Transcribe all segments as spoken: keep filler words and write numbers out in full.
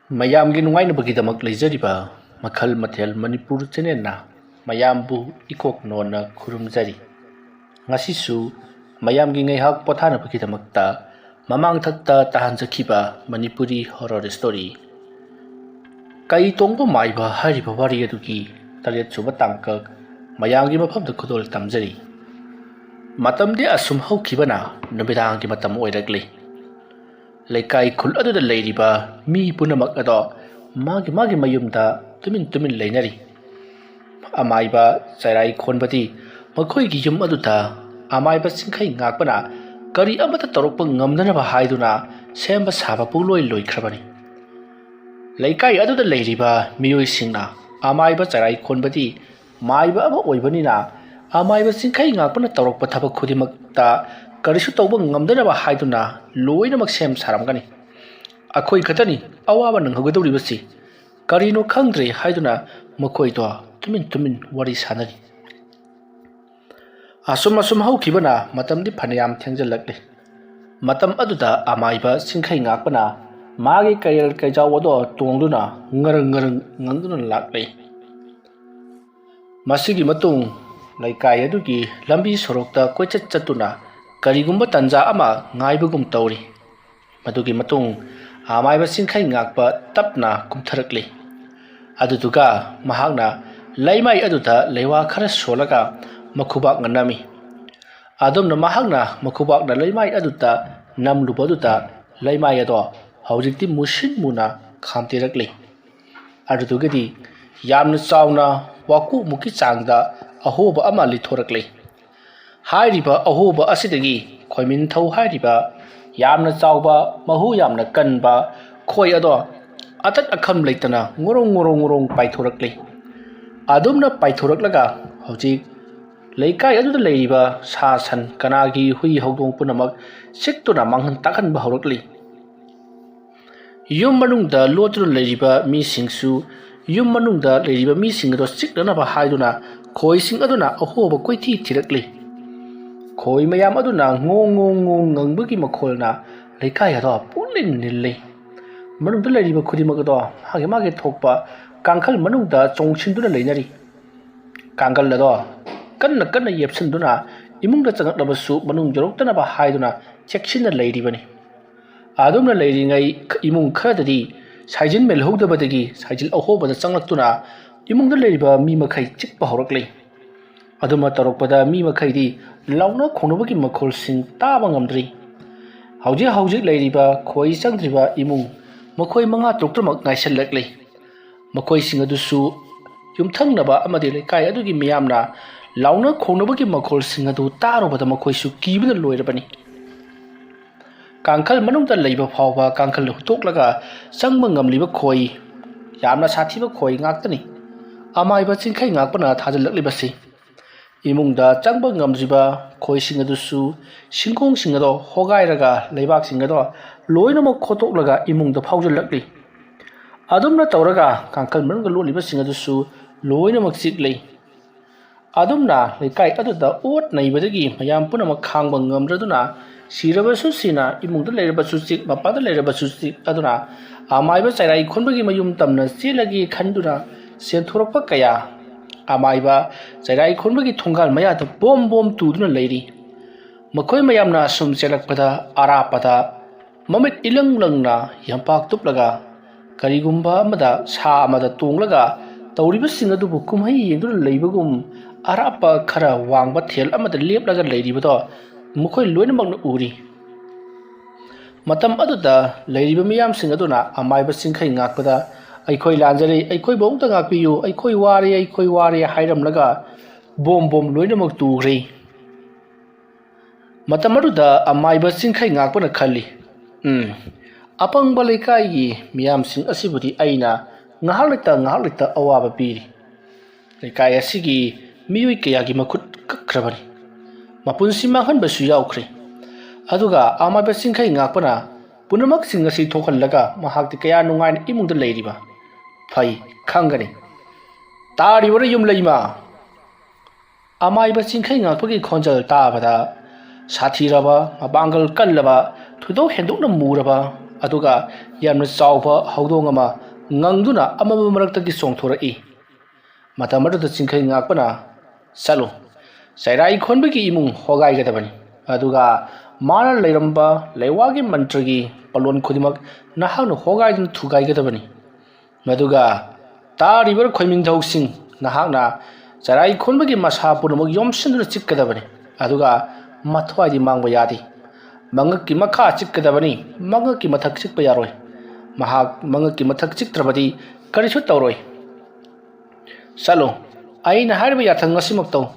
ꯃꯌꯥꯝꯒꯤ ꯅꯨꯡꯉꯥꯏꯅꯕꯒꯤꯗꯃꯛ ꯂꯩꯖꯔꯤꯕ ꯃꯈꯜ ꯃꯊꯦꯜ ꯃꯅꯤꯄꯨꯔ ꯆꯦꯅꯦꯜꯅ ꯃꯌꯥꯝꯕꯨ ꯏꯀꯣꯛ ꯅꯣꯟꯅ ꯈꯨꯔꯨꯝꯖꯔꯤ꯫ ꯉꯁꯤꯁꯨ ꯃꯌꯥꯝꯒꯤ ꯉꯥꯏꯍꯥꯛ ꯄꯣꯊꯥꯅꯕꯒꯤꯗꯃꯛꯇ ꯃꯃꯥꯡꯊꯛꯇ ꯇꯥꯍꯟꯖꯈꯤꯕ ꯃꯅꯤꯄꯨꯔꯤ ꯍꯣꯔꯣꯔ ꯁ꯭ꯇꯣꯔꯤ ꯀꯩ ꯇꯣꯡꯕ ꯃꯥꯏꯕ ꯍꯥꯏꯔꯤꯕ ꯋꯥꯔꯤ ꯑꯗꯨꯒꯤ ꯇꯔꯦꯠꯁꯨꯕ ꯇꯥꯡꯀꯛ ꯃꯌꯥꯝꯒꯤ ꯃꯐꯝꯗ ꯈꯨꯗꯣꯜ ꯇꯝꯖꯔꯤ꯫ ꯃꯇꯝꯗꯤ ꯑꯁꯨꯝ ꯍꯧꯈꯤꯕꯅ ꯅꯨꯃꯤꯗꯥꯡꯒꯤ ꯃꯇꯝ ꯑꯣꯏꯔꯛꯂꯤ꯫ ꯂꯩꯀꯥꯏ ꯈꯨꯜ ꯑꯗꯨꯗ ꯂꯩꯔꯤꯕ ꯃꯤ ꯄꯨꯝꯅꯃꯛ ꯑꯗꯣ ꯃꯥꯒꯤ ꯃꯥꯒꯤ ꯃꯌꯨꯝꯗ ꯇꯨꯃꯤꯟ ꯇꯨꯃꯤꯟ ꯂꯩꯅꯔꯤ꯫ ꯑꯃꯥꯏꯕ ꯆꯩꯔꯥꯏ ꯈꯣꯟꯕꯗꯤ ꯃꯈꯣꯏꯒꯤ ꯌꯨꯝ ꯑꯗꯨꯗ ꯑꯃꯥꯏꯕ ꯆꯤꯡꯈꯩ ꯉꯥꯛꯄꯅ ꯀꯔꯤ ꯑꯃꯠꯇ ꯇꯧꯔꯛꯄ ꯉꯝꯗꯅꯕ ꯍꯥꯏꯗꯨꯅ ꯁꯦꯝꯕ ꯁꯥꯕ ꯄꯨꯡꯂꯣꯏ ꯂꯣꯏꯈ꯭ꯔꯕꯅꯤ꯫ ꯂꯩꯀꯥꯏ ꯑꯗꯨꯗ ꯂꯩꯔꯤꯕ ꯃꯤꯑꯣꯏꯁꯤꯡꯅ ꯑꯃꯥꯏꯕ ꯆꯩꯔꯥꯏ ꯈꯣꯟꯕꯗꯤ ꯃꯥꯏꯕ ꯑꯃ ꯑꯣꯏꯕꯅꯤꯅ ꯑꯃꯥꯏꯕ ꯆꯤꯡꯈꯩ ꯉꯥꯛꯄꯅ ꯇꯧꯔꯛꯄ ꯊꯕꯛ ꯈꯨꯗꯤꯡꯃꯛꯇ ꯀꯔꯤꯁꯨ ꯇꯧꯕ ꯉꯝꯗꯅꯕ ꯍꯥꯏꯗꯨꯅ ꯂꯣꯏꯅꯃꯛ ꯁꯦꯝ ꯁꯥꯔꯝꯒꯅꯤ꯫ ꯑꯩꯈꯣꯏ ꯈꯛꯇꯅꯤ ꯑꯋꯥꯕ ꯅꯪꯍꯧꯒꯗꯧꯔꯤꯕꯁꯤ꯫ ꯀꯔꯤꯅꯣ ꯈꯪꯗ꯭ꯔꯦ ꯍꯥꯏꯗꯨꯅ ꯃꯈꯣꯏꯗꯣ ꯇꯨꯃꯤꯟ ꯇꯨꯃꯤꯟ ꯋꯥꯔꯤ ꯁꯥꯅꯔꯤ꯫ ꯑꯁꯨꯝ ꯑꯁꯨꯝ ꯍꯧꯈꯤꯕꯅ ꯃꯇꯝꯗꯤ ꯐꯅꯌꯥꯝ ꯊꯦꯡꯖꯤꯜꯂꯛꯂꯤ꯫ ꯃꯇꯝ ꯑꯗꯨꯗ ꯑꯃꯥꯏꯕ ꯆꯤꯡꯈꯩ ꯉꯥꯛꯄꯅ ꯃꯥꯒꯤ ꯀꯩꯔꯦꯜ ꯀꯩꯖꯥꯎ ꯑꯗꯣ ꯇꯣꯡꯗꯨꯅ ꯉꯔꯪ ꯉꯔꯪ ꯉꯪꯗꯨꯅ ꯂꯥꯛꯂꯤ꯫ ꯃꯁꯤꯒꯤ ꯃꯇꯨꯡ ꯂꯩꯀꯥꯏ ꯑꯗꯨꯒꯤ ꯂꯝꯕꯤ ꯁꯣꯔꯣꯛꯇ ꯀꯣꯏꯆꯠ ꯆꯠꯇꯨꯅ ꯀꯔꯤꯒꯨꯝꯕ ꯇꯟꯖꯥ ꯑꯃ ꯉꯥꯏꯕꯒꯨꯝ ꯇꯧꯔꯤ꯫ ꯃꯗꯨꯒꯤ ꯃꯇꯨꯡ ꯑꯃꯥꯏꯕ ꯆꯤꯡꯈꯩ ꯉꯥꯛꯄ ꯇꯞꯅ ꯀꯨꯝꯊꯔꯛꯂꯤ꯫ ꯑꯗꯨꯗꯨꯒ ꯃꯍꯥꯛꯅ ꯂꯩꯃꯥꯏ ꯑꯗꯨꯗ ꯂꯩꯋꯥ ꯈꯔ ꯁꯣꯜꯂꯒ ꯃꯈꯨꯕꯥꯛꯅ ꯅꯝꯃꯤ꯫ ꯑꯗꯨꯝꯅ ꯃꯍꯥꯛꯅ ꯃꯈꯨꯕꯥꯛꯅ ꯂꯩꯃꯥꯏ ꯑꯗꯨꯗ ꯅꯝꯂꯨꯕꯗꯨꯗ ꯂꯩꯃꯥꯏ ꯑꯗꯣ ꯍꯧꯖꯤꯛꯇꯤ ꯃꯨꯁꯤꯟ ꯃꯨꯅ ꯈꯥꯝꯇꯦꯔꯛꯂꯤ꯫ ꯑꯗꯨꯗꯨꯒꯗꯤ ꯌꯥꯝꯅ ꯆꯥꯎꯅ ꯋꯥꯀꯨꯃꯨꯛꯀꯤ ꯆꯥꯡꯗ ꯑꯍꯣꯕ ꯑꯃ ꯂꯤꯊꯣꯔꯛꯂꯤ꯫ ꯍꯥꯏꯔꯤꯕ ꯑꯍꯣꯕ ꯑꯁꯤꯗꯒꯤ ꯈꯣꯏꯃꯤꯟꯊꯧ ꯍꯥꯏꯔꯤꯕ ꯌꯥꯝꯅ ꯆꯥꯎꯕ, ꯃꯍꯨ ꯌꯥꯝꯅ ꯀꯟꯕ ꯈꯣꯏ ꯑꯗꯣ ꯑꯇꯠ ꯑꯈꯝ ꯂꯩꯇꯅ ꯉꯣꯔꯣꯡ ꯉꯣꯔꯣꯡ ꯉꯣꯔꯣꯡ ꯄꯥꯏꯊꯣꯔꯛꯂꯤ꯫ ꯑꯗꯨꯝꯅ ꯄꯥꯏꯊꯣꯔꯛꯂꯒ ꯍꯧꯖꯤꯛ ꯂꯩꯀꯥꯏ ꯑꯗꯨꯗ ꯂꯩꯔꯤꯕ ꯁꯥ ꯁꯟ, ꯀꯅꯥꯒꯤ ꯍꯨꯏ ꯍꯧꯗꯣꯡ ꯄꯨꯝꯅꯃꯛ ꯆꯤꯛꯇꯨꯅ ꯃꯥꯡꯍꯟ ꯇꯥꯛꯍꯟꯕ ꯍꯧꯔꯛꯂꯤ꯫ ꯌꯨꯝ ꯃꯅꯨꯡꯗ ꯂꯣꯠꯇꯨꯅ ꯂꯩꯔꯤꯕ ꯃꯤꯁꯤꯡꯁꯨ ꯌꯨꯝ ꯃꯅꯨꯡꯗ ꯂꯩꯔꯤꯕ ꯃꯤꯁꯤꯡ ꯑꯗꯣ ꯆꯤꯛꯅꯅꯕ ꯍꯥꯏꯗꯨꯅ ꯈꯣꯏꯁꯤꯡ ꯑꯗꯨꯅ ꯑꯍꯣꯕ ꯀꯣꯏꯊꯤ ꯊꯤꯔꯛꯂꯤ꯫ ꯈꯣꯏ ꯃꯌꯥꯝ ꯑꯗꯨꯅ ꯉꯣꯡ ꯉꯣꯡ ꯉꯣꯡ ꯉꯪꯕꯒꯤ ꯃꯈꯣꯜꯅ ꯂꯩꯀꯥꯏ ꯑꯗꯣ ꯄꯨꯡꯅꯤꯜ ꯅꯤꯜꯂꯤ꯫ ꯃꯅꯨꯡꯗ ꯂꯩꯔꯤꯕ ꯈꯨꯗꯤꯡꯃꯛ ꯑꯗꯣ ꯃꯥꯒꯤ ꯃꯥꯒꯤ ꯊꯣꯛꯄ ꯀꯥꯡꯈꯜ ꯃꯅꯨꯡꯗ ꯆꯣꯡꯁꯤꯟꯗꯨꯅ ꯂꯩꯅꯔꯤ꯫ ꯀꯥꯡꯈꯜ ꯑꯗꯣ ꯀꯟꯅ ꯀꯟꯅ ꯌꯦꯞꯁꯤꯟꯗꯨꯅ ꯏꯃꯨꯡꯗ ꯆꯪꯂꯛꯂꯕꯁꯨ ꯃꯅꯨꯡ ꯌꯧꯔꯛꯇꯅꯕ ꯍꯥꯏꯗꯨꯅ ꯆꯦꯛꯁꯤꯟꯅ ꯂꯩꯔꯤꯕꯅꯤ꯫ ꯑꯗꯨꯝꯅ ꯂꯩꯔꯤꯉꯩ ꯏꯃꯨꯡ ꯈꯔꯗꯗꯤ ꯁꯥꯏꯖꯤꯟ ꯃꯦꯜꯍꯧꯗꯕꯗꯒꯤ ꯁꯥꯏꯖꯤꯜ ꯑꯍꯣꯕꯗ ꯆꯪꯂꯛꯇꯨꯅ ꯏꯃꯨꯡꯗ ꯂꯩꯔꯤꯕ ꯃꯤ ꯃꯈꯩ ꯆꯤꯛꯄ ꯍꯧꯔꯛꯂꯤ꯫ ꯑꯗꯨꯝꯅ ꯇꯧꯔꯛꯄꯗ ꯃꯤ ꯃꯈꯩꯗꯤ ꯂꯥꯎꯅ ꯈꯣꯡꯅꯕꯒꯤ ꯃꯈꯣꯜꯁꯤꯡ ꯇꯥꯕ ꯉꯝꯗ꯭ꯔꯤ꯫ ꯍꯧꯖꯤꯛ ꯍꯧꯖꯤꯛ ꯂꯩꯔꯤꯕ ꯈꯣꯏ ꯆꯪꯗ꯭ꯔꯤꯕ ꯏꯃꯨꯡ ꯃꯈꯣꯏ ꯃꯉꯥ ꯇꯔꯨꯛꯇꯃꯛ ꯉꯥꯏꯁꯜꯂꯛꯂꯤ꯫ ꯃꯈꯣꯏꯁꯤꯡ ꯑꯗꯨꯁꯨ ꯌꯨꯝꯊꯪꯅꯕ ꯑꯃꯗꯤ ꯂꯩꯀꯥꯏ ꯑꯗꯨꯒꯤ ꯃꯤꯌꯥꯝꯅ ꯂꯥꯎꯅ ꯈꯣꯡꯅꯕꯒꯤ ꯃꯈꯣꯜꯁꯤꯡ ꯑꯗꯨ ꯇꯥꯔꯨꯕꯗ ꯃꯈꯣꯏꯁꯨ ꯀꯤꯕꯅ ꯂꯣꯏꯔꯕꯅꯤ꯫ ꯀꯥꯡꯈꯜ ꯃꯅꯨꯡꯗ ꯂꯩꯕ ꯐꯥꯎꯕ ꯀꯥꯡꯈꯜ ꯍꯨꯠꯇꯣꯛꯂꯒ ꯆꯪꯕ ꯉꯝꯂꯤꯕ ꯈꯣꯏ, ꯌꯥꯝꯅ ꯁꯥꯊꯤꯕ ꯈꯣꯏ ꯉꯥꯛꯇꯅꯤ꯫ ꯑꯃꯥꯏꯕ ꯆꯤꯡꯈꯩ ꯉꯥꯛꯄꯅ ꯊꯥꯖꯤꯜꯂꯛꯂꯤꯕꯁꯤ ꯏꯃꯨꯡꯗ ꯆꯪꯕ ꯉꯝꯗ꯭ꯔꯤꯕ ꯈꯣꯏꯁꯤꯡ ꯑꯗꯨꯁꯨ ꯁꯤꯡꯈꯣꯡꯁꯤꯡ ꯑꯗꯣ ꯍꯣꯒꯥꯏꯔꯒ ꯂꯩꯕꯥꯛꯁꯤꯡ ꯑꯗꯣ ꯂꯣꯏꯅꯃꯛ ꯈꯣꯠꯇꯣꯛꯂꯒ ꯏꯃꯨꯡꯗ ꯐꯥꯎꯖꯤꯜꯂꯛꯂꯤ꯫ ꯑꯗꯨꯝꯅ ꯇꯧꯔꯒ ꯀꯥꯡꯈꯜ ꯃꯅꯨꯡꯗ ꯂꯣꯠꯂꯤꯕꯁꯤꯡ ꯑꯗꯨꯁꯨ ꯂꯣꯏꯅꯃꯛ ꯆꯤꯛꯂꯤ꯫ ꯑꯗꯨꯝꯅ ꯂꯩꯀꯥꯏ ꯑꯗꯨꯗ ꯑꯣꯠ ꯅꯩꯕꯗꯒꯤ ꯃꯌꯥꯝ ꯄꯨꯝꯅꯃꯛ ꯈꯥꯡꯕ ꯉꯝꯗ꯭ꯔꯗꯨꯅ ꯁꯤꯔꯕꯁꯨ ꯁꯤꯅ, ꯏꯃꯨꯡꯗ ꯂꯩꯔꯕꯁꯨ ꯆꯤꯛ, ꯃꯄꯥꯟꯗ ꯂꯩꯔꯕꯁꯨ ꯆꯤꯛ ꯑꯗꯨꯅ ꯑꯃꯥꯏꯕ ꯆꯩꯔꯥꯏ ꯈꯣꯟꯕꯒꯤ ꯃꯌꯨꯝ ꯇꯝꯅ ꯆꯦꯜꯂꯒꯦ ꯈꯟꯗꯨꯅ ꯆꯦꯟꯊꯣꯔꯛꯄ ꯀꯌꯥ, ꯑꯃꯥꯏꯕ ꯆꯩꯔꯥꯏ ꯈꯣꯟꯕꯒꯤ ꯊꯣꯡꯒꯥꯜ ꯃꯌꯥꯗ ꯕꯣꯝ ꯕꯣꯝ ꯇꯨꯗꯨꯅ ꯂꯩꯔꯤ꯫ ꯃꯈꯣꯏ ꯃꯌꯥꯝꯅ ꯑꯁꯨꯝ ꯆꯦꯜꯂꯛꯄꯗ ꯑꯔꯥꯞꯄꯗ ꯃꯃꯤꯠ ꯏꯂꯪ ꯂꯪꯅ ꯌꯝꯄꯥꯛ ꯇꯨꯞꯂꯒ ꯀꯔꯤꯒꯨꯝꯕ ꯑꯃꯗ ꯁꯥ ꯑꯃꯗ ꯇꯣꯡꯂꯒ ꯇꯧꯔꯤꯕꯁꯤꯡ ꯑꯗꯨꯕꯨ ꯀꯨꯝꯍꯩ ꯌꯦꯡꯗꯨꯅ ꯂꯩꯕꯒꯨꯝ ꯑꯔꯥꯞꯄ ꯈꯔ ꯋꯥꯡꯕ ꯊꯦꯜ ꯑꯃꯗ ꯂꯦꯞꯂꯒ ꯂꯩꯔꯤꯕꯗꯣ ꯃꯈꯣꯏ ꯂꯣꯏꯅꯃꯛꯅ ꯎꯔꯤ꯫ ꯃꯇꯝ ꯑꯗꯨꯗ ꯂꯩꯔꯤꯕ ꯃꯤꯌꯥꯝꯁꯤꯡ ꯑꯗꯨꯅ ꯑꯃꯥꯏꯕ ꯆꯤꯡꯈꯩ ꯉꯥꯛꯄꯗ, "ꯑꯩꯈꯣꯏ ꯂꯥꯟꯖꯔꯦ, ꯑꯩꯈꯣꯏꯕꯨ ꯑꯃꯨꯛꯇ ꯉꯥꯛꯄꯤꯌꯨ, ꯑꯩꯈꯣꯏ ꯋꯥꯔꯦ, ꯑꯩꯈꯣꯏ ꯋꯥꯔꯦ" ꯍꯥꯏꯔꯝꯂꯒ ꯕꯣꯝ ꯕꯣꯝ ꯂꯣꯏꯅꯃꯛ ꯇꯨꯈ꯭ꯔꯦ꯫ ꯃꯇꯝ ꯑꯗꯨꯗ ꯑꯃꯥꯏꯕ ꯆꯤꯡꯈꯩ ꯉꯥꯛꯄꯅ ꯈꯜꯂꯤ, "ꯎꯝ, ꯑꯄꯪꯕ ꯂꯩꯀꯥꯏꯒꯤ ꯃꯤꯌꯥꯝꯁꯤꯡ ꯑꯁꯤꯕꯨꯗꯤ ꯑꯩꯅ ꯉꯥꯏꯍꯥꯛ ꯂꯩꯇ ꯉꯥꯏꯍꯥꯛ ꯂꯩꯇ ꯑꯋꯥꯕ ꯄꯤꯔꯤ꯫ ꯂꯩꯀꯥꯏ ꯑꯁꯤꯒꯤ ꯃꯤꯑꯣꯏ ꯀꯌꯥꯒꯤ ꯃꯈꯨꯠ ꯀꯛꯈ꯭ꯔꯕꯅꯤ, ꯃꯄꯨꯟꯁꯤ ꯃꯥꯡꯍꯟꯕꯁꯨ ꯌꯥꯎꯈ꯭ꯔꯦ꯫ ꯑꯗꯨꯒ ꯑꯃꯥꯏꯕ ꯆꯤꯡꯈꯩ ꯉꯥꯛꯄꯅ ꯄꯨꯝꯅꯃꯛꯁꯤꯡ ꯑꯁꯤ ꯊꯣꯛꯍꯜꯂꯒ ꯃꯍꯥꯛꯇꯤ ꯀꯌꯥ ꯅꯨꯡꯉꯥꯏꯅ ꯏꯃꯨꯡꯗ ꯂꯩꯔꯤꯕ ꯐꯩ ꯈꯪꯒꯅꯤ꯫ ꯇꯥꯔꯤꯕꯔ ꯌꯨꯝꯂꯩꯃ?" ꯑꯃꯥꯏꯕ ꯆꯤꯡꯈꯩ ꯉꯥꯛꯄꯒꯤ ꯈꯣꯟꯖꯦꯜ ꯇꯥꯕꯗ ꯁꯥꯊꯤꯔꯕ, ꯃꯄꯥꯡꯒꯜ ꯀꯜꯂꯕ, ꯊꯣꯏꯗꯣꯛ ꯍꯦꯟꯗꯣꯛꯅ ꯃꯨꯔꯕ ꯑꯗꯨꯒ ꯌꯥꯝꯅ ꯆꯥꯎꯕ ꯍꯧꯗꯣꯡ ꯑꯃ ꯉꯪꯗꯨꯅ ꯑꯃꯝꯕ ꯃꯔꯛꯇꯒꯤ ꯆꯣꯡꯊꯣꯔꯛꯏ꯫ ꯃꯇꯝ ꯑꯗꯨꯗ ꯆꯤꯡꯈꯩ ꯉꯥꯛꯄꯅ, "ꯆꯠꯂꯨ, ꯆꯩꯔꯥꯏ ꯈꯣꯟꯕꯒꯤ ꯏꯃꯨꯡ ꯍꯣꯒꯥꯏꯒꯗꯕꯅꯤ꯫ ꯑꯗꯨꯒ ꯃꯥꯅ ꯂꯩꯔꯝꯕ ꯂꯩꯋꯥꯒꯤ ꯃꯟꯇ꯭ꯔꯒꯤ ꯄꯂꯣꯟ ꯈꯨꯗꯤꯡꯃꯛ ꯅꯍꯥꯛꯅ ꯍꯣꯒꯥꯏꯗꯨꯅ ꯊꯨꯒꯥꯏꯒꯗꯕꯅꯤ꯫ ꯃꯗꯨꯒ ꯇꯥꯔꯤꯕ ꯈꯣꯏꯃꯤꯡꯊꯧꯁꯤꯡ ꯅꯍꯥꯛꯅ ꯆꯔꯥꯏ ꯈꯣꯟꯕꯒꯤ ꯃꯁꯥ ꯄꯨꯝꯅꯃꯛ ꯌꯣꯝꯁꯤꯟꯗꯨꯅ ꯆꯤꯛꯀꯗꯕꯅꯤ꯫ ꯑꯗꯨꯒ ꯃꯊ꯭ꯋꯥꯏꯗꯤ ꯃꯥꯡꯕ ꯌꯥꯗꯦ꯫ ꯃꯉꯛꯀꯤ ꯃꯈꯥ ꯆꯤꯛꯀꯗꯕꯅꯤ, ꯃꯉꯛꯀꯤ ꯃꯊꯛ ꯆꯤꯛꯄ ꯌꯥꯔꯣꯏ꯫ ꯃꯍꯥꯛ ꯃꯉꯛꯀꯤ ꯃꯊꯛ ꯆꯤꯛꯇ꯭ꯔꯕꯗꯤ ꯀꯔꯤꯁꯨ ꯇꯧꯔꯣꯏ꯫ ꯆꯠꯂꯨ, ꯑꯩꯅ ꯍꯥꯏꯔꯤꯕ ꯌꯥꯊꯪ ꯑꯁꯤꯃꯛ ꯇꯧ꯫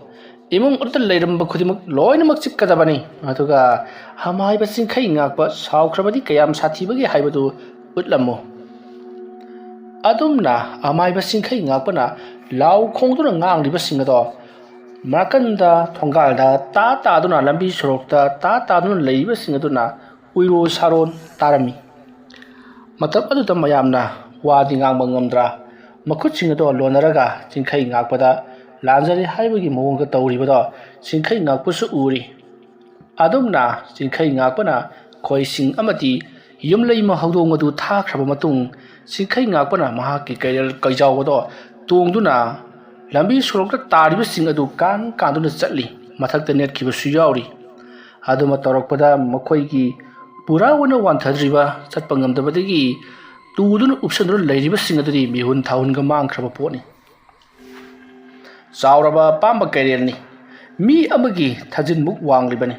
ꯏꯃꯨꯡ ꯑꯗꯨꯗ ꯂꯩꯔꯝꯕ ꯈꯨꯗꯤꯡꯃꯛ ꯂꯣꯏꯅꯃꯛ ꯆꯤꯛꯀꯗꯕꯅꯤ꯫ ꯑꯗꯨꯒ ꯑꯃꯥꯏꯕ ꯆꯤꯡꯈꯩ ꯉꯥꯛꯄ ꯁꯥꯎꯈ꯭ꯔꯕꯗꯤ ꯀꯌꯥꯝ ꯁꯥꯊꯤꯕꯒꯦ ꯍꯥꯏꯕꯗꯨ ꯎꯠꯂꯝꯃꯨ꯫" ꯑꯗꯨꯝꯅ ꯑꯃꯥꯏꯕ ꯆꯤꯡꯈꯩ ꯉꯥꯛꯄꯅ ꯂꯥꯎ ꯈꯣꯡꯗꯨꯅ ꯉꯥꯡꯂꯤꯕꯁꯤꯡ ꯑꯗꯣ ꯅꯥꯀꯟꯗ ꯊꯣꯡꯒꯥꯜꯗ ꯇꯥ ꯇꯥꯗꯨꯅ, ꯂꯝꯕꯤ ꯁꯣꯔꯣꯛꯇ ꯇꯥ ꯇꯥꯗꯨꯅ ꯂꯩꯔꯤꯕꯁꯤꯡ ꯑꯗꯨꯅ ꯎꯏꯔꯣ ꯁꯥꯔꯣꯟ ꯇꯥꯔꯝꯃꯤ꯫ ꯃꯇꯝ ꯑꯗꯨꯗ ꯃꯌꯥꯝꯅ ꯋꯥꯗꯤ ꯉꯥꯡꯕ ꯉꯝꯗ꯭ꯔꯥ꯫ ꯃꯈꯨꯠꯁꯤꯡ ꯑꯗꯣ ꯂꯣꯟꯅꯔꯒ ꯆꯤꯡꯈꯩ ꯉꯥꯛꯄꯗ ꯂꯥꯟꯖꯔꯦ ꯍꯥꯏꯕꯒꯤ ꯃꯑꯣꯡꯗ ꯇꯧꯔꯤꯕꯗꯣ ꯆꯤꯡꯈꯩ ꯉꯥꯛꯄꯁꯨ ꯎꯔꯤ꯫ ꯑꯗꯨꯝꯅ ꯆꯤꯡꯈꯩ ꯉꯥꯛꯄꯅ ꯈꯣꯏꯁꯤꯡ ꯑꯃꯗꯤ ꯌꯨꯝꯂꯩꯃ ꯍꯧꯗꯣꯡ ꯑꯗꯨ ꯊꯥꯈ꯭ꯔꯕ ꯃꯇꯨꯡ, ꯆꯤꯡꯈꯩ ꯉꯥꯛꯄꯅ ꯃꯍꯥꯛꯀꯤ ꯀꯩꯔꯦꯜ ꯀꯩꯖꯥꯎ ꯑꯗꯣ ꯇꯣꯡꯗꯨꯅ ꯂꯝꯕꯤ ꯁꯣꯔꯣꯛꯇ ꯇꯥꯔꯤꯕꯁꯤꯡ ꯑꯗꯨ ꯀꯥꯟ ꯀꯥꯟꯗꯨꯅ ꯆꯠꯂꯤ꯫ ꯃꯊꯛꯇ ꯅꯦꯠꯈꯤꯕꯁꯨ ꯌꯥꯎꯔꯤ꯫ ꯑꯗꯨꯃ ꯇꯧꯔꯛꯄꯗ ꯃꯈꯣꯏꯒꯤ ꯄꯨꯔꯥ ꯑꯣꯏꯅ ꯋꯥꯟꯊꯗ꯭ꯔꯤꯕ, ꯆꯠꯄ ꯉꯝꯗꯕꯗꯒꯤ ꯇꯨꯗꯨꯅ ꯎꯞꯁꯟꯗꯨꯅ ꯂꯩꯔꯤꯕꯁꯤꯡ ꯑꯗꯨꯗꯤ ꯃꯤꯍꯨꯟ ꯊꯥꯍꯨꯟꯒ ꯃꯥꯡꯈ꯭ꯔꯕ ꯄꯣꯠꯅꯤ꯫ ꯆꯥꯎꯔꯕ ꯑꯄꯥꯝꯕ ꯀꯩꯔꯦꯜꯅꯤ꯫ ꯃꯤ ꯑꯃꯒꯤ ꯊꯥꯖꯤꯟꯃꯨꯛ ꯋꯥꯡꯂꯤꯕꯅꯤ꯫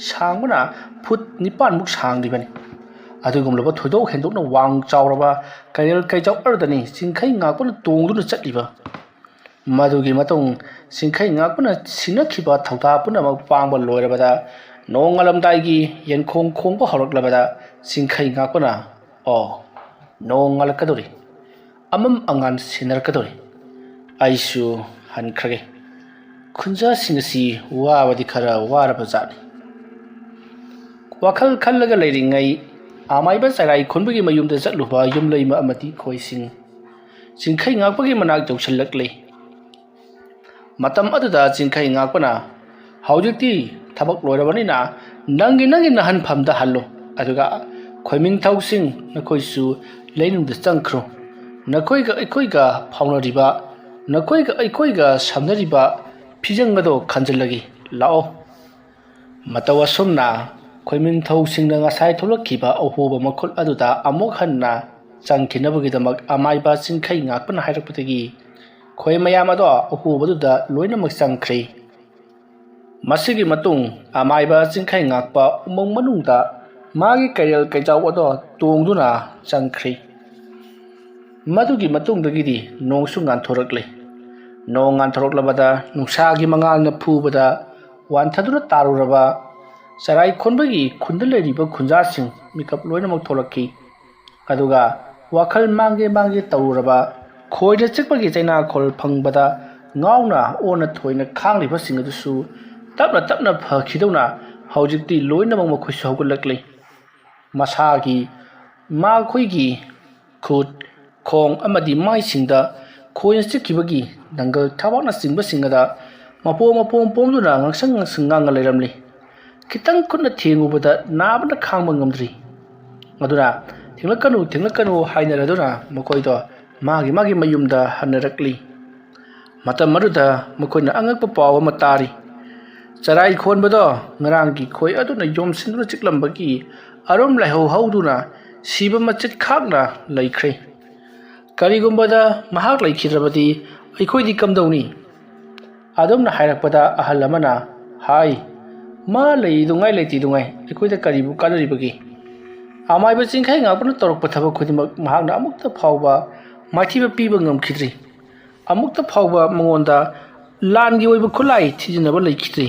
ꯁꯥꯡꯕꯅ ꯐꯨꯠ ꯅꯤꯄꯥꯟꯃꯨꯛ ꯁꯥꯡꯂꯤꯕꯅꯤ꯫ ꯑꯗꯨꯒꯨꯝꯂꯕ ꯊꯣꯏꯗꯣꯛ ꯍꯦꯟꯗꯣꯛꯅ ꯋꯥꯡ ꯆꯥꯎꯔꯕ ꯀꯩꯔꯦꯜ ꯀꯩꯖꯥꯎ ꯑꯗꯨꯗꯅꯤ ꯆꯤꯡꯈꯩ ꯉꯥꯛꯄꯅ ꯇꯣꯡꯗꯨꯅ ꯆꯠꯂꯤꯕ꯫ ꯃꯗꯨꯒꯤ ꯃꯇꯨꯡ ꯆꯤꯡꯈꯩ ꯉꯥꯛꯄꯅ ꯁꯤꯟꯅꯈꯤꯕ ꯊꯧꯗꯥ ꯄꯨꯝꯅꯃꯛ ꯄꯥꯡꯕ ꯂꯣꯏꯔꯕꯗ, ꯅꯣꯡ ꯉꯥꯜꯂꯝꯗꯥꯏꯒꯤ ꯌꯦꯟꯈꯣꯡ ꯈꯣꯡꯕ ꯍꯧꯔꯛꯂꯕꯗ, ꯆꯤꯡꯈꯩ ꯉꯥꯛꯄꯅ, "ꯑꯣ, ꯅꯣꯡ ꯉꯥꯜꯂꯛꯀꯗꯧꯔꯤ, ꯑꯃꯝ ꯑꯉꯥꯟ ꯁꯤꯟꯅꯔꯛꯀꯗꯧꯔꯤ, ꯑꯩꯁꯨ ꯍꯟꯈ꯭ꯔꯒꯦ꯫" ꯈꯨꯟꯖꯥꯁꯤꯡ ꯑꯁꯤ ꯋꯥꯕꯗꯤ ꯈꯔ ꯋꯥꯔꯕ ꯖꯥꯠꯅꯤ꯫ ꯋꯥꯈꯜ ꯈꯜꯂꯒ ꯂꯩꯔꯤꯉꯩ, ꯑꯃꯥꯏꯕ ꯆꯔꯥꯏ ꯈꯨꯟꯕꯒꯤ ꯃꯌꯨꯝꯗ ꯆꯠꯂꯨꯕ ꯌꯨꯝꯂꯩꯃ ꯑꯃꯗꯤ ꯈꯣꯏꯁꯤꯡ ꯆꯤꯡꯈꯩ ꯉꯥꯛꯄꯒꯤ ꯃꯅꯥꯛ ꯌꯧꯁꯤꯜꯂꯛꯂꯦ꯫ ꯃꯇꯝ ꯑꯗꯨꯗ ꯆꯤꯡꯈꯩ ꯉꯥꯛꯄꯅ, "ꯍꯧꯖꯤꯛꯇꯤ ꯊꯕꯛ ꯂꯣꯏꯔꯕꯅꯤꯅ ꯅꯪꯒꯤ, ꯅꯪꯒꯤ ꯅꯍꯟꯐꯝꯗ ꯍꯜꯂꯨ, ꯑꯗꯨꯒ ꯈꯣꯏꯃꯤꯟꯊꯧꯁꯤꯡ, ꯅꯈꯣꯏꯁꯨ ꯂꯩꯅꯨꯡꯗ ꯆꯪꯈ꯭ꯔꯣ꯫ ꯅꯈꯣꯏꯒ ꯑꯩꯈꯣꯏꯒ ꯐꯥꯎꯅꯔꯤꯕ, ꯅꯈꯣꯏꯒ ꯑꯩꯈꯣꯏꯒ ꯁꯝꯅꯔꯤꯕ ꯐꯤꯖꯪ ꯑꯗꯣ ꯈꯟꯖꯤꯜꯂꯒꯦ꯫ ꯂꯥꯛꯑꯣ꯫ ꯃꯇꯧ ꯑꯁꯨꯝꯅ ꯈꯣꯏꯃꯤꯟꯊꯧꯁꯤꯡꯅ ꯉꯁꯥꯏ ꯊꯣꯛꯂꯛꯈꯤꯕ ꯑꯍꯣꯕ ꯃꯈꯨꯜ ꯑꯗꯨꯗ ꯑꯃꯨꯛ ꯍꯟꯅ ꯆꯪꯈꯤꯅꯕꯒꯤꯗꯃꯛ ꯑꯃꯥꯏꯕ ꯆꯤꯡꯈꯩ ꯉꯥꯛꯄꯅ ꯍꯥꯏꯔꯛꯄꯗꯒꯤ ꯈꯣꯏ ꯃꯌꯥꯝ ꯑꯗꯣ ꯑꯍꯣꯕꯗꯨꯗ ꯂꯣꯏꯅꯃꯛ ꯆꯪꯈ꯭ꯔꯦ꯫ ꯃꯁꯤꯒꯤ ꯃꯇꯨꯡ ꯑꯃꯥꯏꯕ ꯆꯤꯡꯈꯩ ꯉꯥꯛꯄ ꯎꯃꯪ ꯃꯅꯨꯡꯗ ꯃꯥꯒꯤ ꯀꯩꯔꯦꯜ ꯀꯩꯖꯥꯎ ꯑꯗꯣ ꯇꯣꯡꯗꯨꯅ ꯆꯪꯈ꯭ꯔꯦ꯫ ꯃꯗꯨꯒꯤ ꯃꯇꯨꯡꯗꯒꯤꯗꯤ ꯅꯣꯡꯁꯨ ꯉꯥꯟꯊꯣꯔꯛꯂꯦ꯫ ꯅꯣꯡ ꯉꯥꯟꯊꯣꯔꯛꯂꯕꯗ ꯅꯨꯡꯁꯥꯒꯤ ꯃꯉꯥꯜꯅ ꯐꯨꯕꯗ ꯋꯥꯟꯊꯗꯨꯅ ꯇꯥꯔꯨꯔꯕ ꯆꯔꯥꯏ ꯈꯣꯟꯕꯒꯤ ꯈꯨꯟꯗ ꯂꯩꯔꯤꯕ ꯈꯨꯟꯖꯥꯁꯤꯡ ꯃꯤꯀꯞ ꯂꯣꯏꯅꯃꯛ ꯊꯣꯛꯂꯛꯈꯤ꯫ ꯑꯗꯨꯒ ꯋꯥꯈꯜ ꯃꯥꯡꯒꯦ ꯃꯥꯡꯒꯦ ꯇꯧꯔꯨꯔꯕ, ꯈꯣꯏꯅ ꯆꯤꯛꯄꯒꯤ ꯆꯩꯅꯥꯈꯣꯜ ꯐꯪꯕꯗ ꯉꯥꯎꯅ ꯑꯣꯟꯅ ꯊꯣꯏꯅ ꯈꯥꯡꯂꯤꯕꯁꯤꯡ ꯑꯗꯨꯁꯨ ꯇꯞꯅ ꯇꯞꯅ ꯐꯈꯤꯗꯧꯅ ꯍꯧꯖꯤꯛꯇꯤ ꯂꯣꯏꯅꯃꯛ ꯃꯈꯣꯏꯁꯨ ꯍꯧꯒꯠꯂꯛꯂꯤ꯫ ꯃꯁꯥꯒꯤ, ꯃꯈꯣꯏꯒꯤ ꯈꯨꯠ, ꯈꯣꯡ ꯑꯃꯗꯤ ꯃꯥꯏꯁꯤꯡꯗ ꯈꯣꯏꯅ ꯆꯤꯛꯈꯤꯕꯒꯤ ꯅꯪꯒꯜ ꯊꯕꯥꯛꯅꯆꯤꯡꯕꯁꯤꯡ ꯑꯗ ꯃꯄꯣꯝ ꯃꯄꯣꯝ ꯄꯣꯝꯗꯨꯅ ꯉꯥꯡꯁꯪ ꯉꯥꯡꯁꯪ ꯉꯥꯡꯉ ꯂꯩꯔꯝꯂꯤ꯫ ꯈꯤꯇꯪ ꯈꯨꯠꯅ ꯊꯦꯡꯉꯨꯕꯗ ꯅꯥꯕꯅ ꯈꯥꯡꯕ ꯉꯝꯗ꯭ꯔꯤ꯫ ꯑꯗꯨꯅ "ꯊꯦꯡꯂꯛꯀꯅꯨ, ꯊꯦꯡꯂꯛꯀꯅꯨ" ꯍꯥꯏꯅꯔꯗꯨꯅ ꯃꯈꯣꯏꯗꯣ ꯃꯥꯒꯤ ꯃꯥꯒꯤ ꯃꯌꯨꯝꯗ ꯍꯟꯅꯔꯛꯂꯤ꯫ ꯃꯇꯝ ꯑꯗꯨꯗ ꯃꯈꯣꯏꯅ ꯑꯉꯛꯄ ꯄꯥꯎ ꯑꯃ ꯇꯥꯔꯤ꯫ ꯆꯔꯥꯏ ꯈꯣꯟꯕꯗꯣ ꯉꯔꯥꯡꯒꯤ ꯈꯣꯏ ꯑꯗꯨꯅ ꯌꯣꯝꯁꯤꯟꯗꯨꯅ ꯆꯤꯛꯂꯝꯕꯒꯤ ꯑꯔꯨꯝ ꯂꯥꯏꯍꯧ ꯍꯧꯗꯨꯅ ꯁꯤꯕ ꯃꯆꯤꯠ ꯈꯥꯛꯅ ꯂꯩꯈ꯭ꯔꯦ꯫ "ꯀꯔꯤꯒꯨꯝꯕꯗ ꯃꯍꯥꯛ ꯂꯩꯈꯤꯗ꯭ꯔꯕꯗꯤ ꯑꯩꯈꯣꯏꯗꯤ ꯀꯝꯗꯧꯅꯤ?" ꯑꯗꯨꯝꯅ ꯍꯥꯏꯔꯛꯄꯗ ꯑꯍꯜ ꯑꯃꯅ ꯍꯥꯏ, "ꯃꯥ ꯂꯩꯗꯨꯉꯥꯏ ꯂꯩꯇꯦꯗꯨꯉꯥꯏ ꯑꯩꯈꯣꯏꯗ ꯀꯔꯤꯕꯨ ꯀꯥꯟꯅꯔꯤꯕꯒꯦ? ꯑꯃꯥꯏꯕ ꯆꯤꯡꯈꯩ ꯉꯥꯛꯄꯅ ꯇꯧꯔꯛꯄ ꯊꯕꯛ ꯈꯨꯗꯤꯡꯃꯛ ꯃꯍꯥꯛꯅ ꯑꯃꯨꯛꯇ ꯐꯥꯎꯕ ꯃꯥꯏꯊꯤꯕ ꯄꯤꯕ ꯉꯝꯈꯤꯗ꯭ꯔꯤ꯫ ꯑꯃꯨꯛꯇ ꯐꯥꯎꯕ ꯃꯉꯣꯟꯗ ꯂꯥꯟꯒꯤ ꯑꯣꯏꯕ ꯈꯨꯠꯂꯥꯏ ꯊꯤꯖꯤꯟꯅꯕ ꯂꯩꯈꯤꯗ꯭ꯔꯤ꯫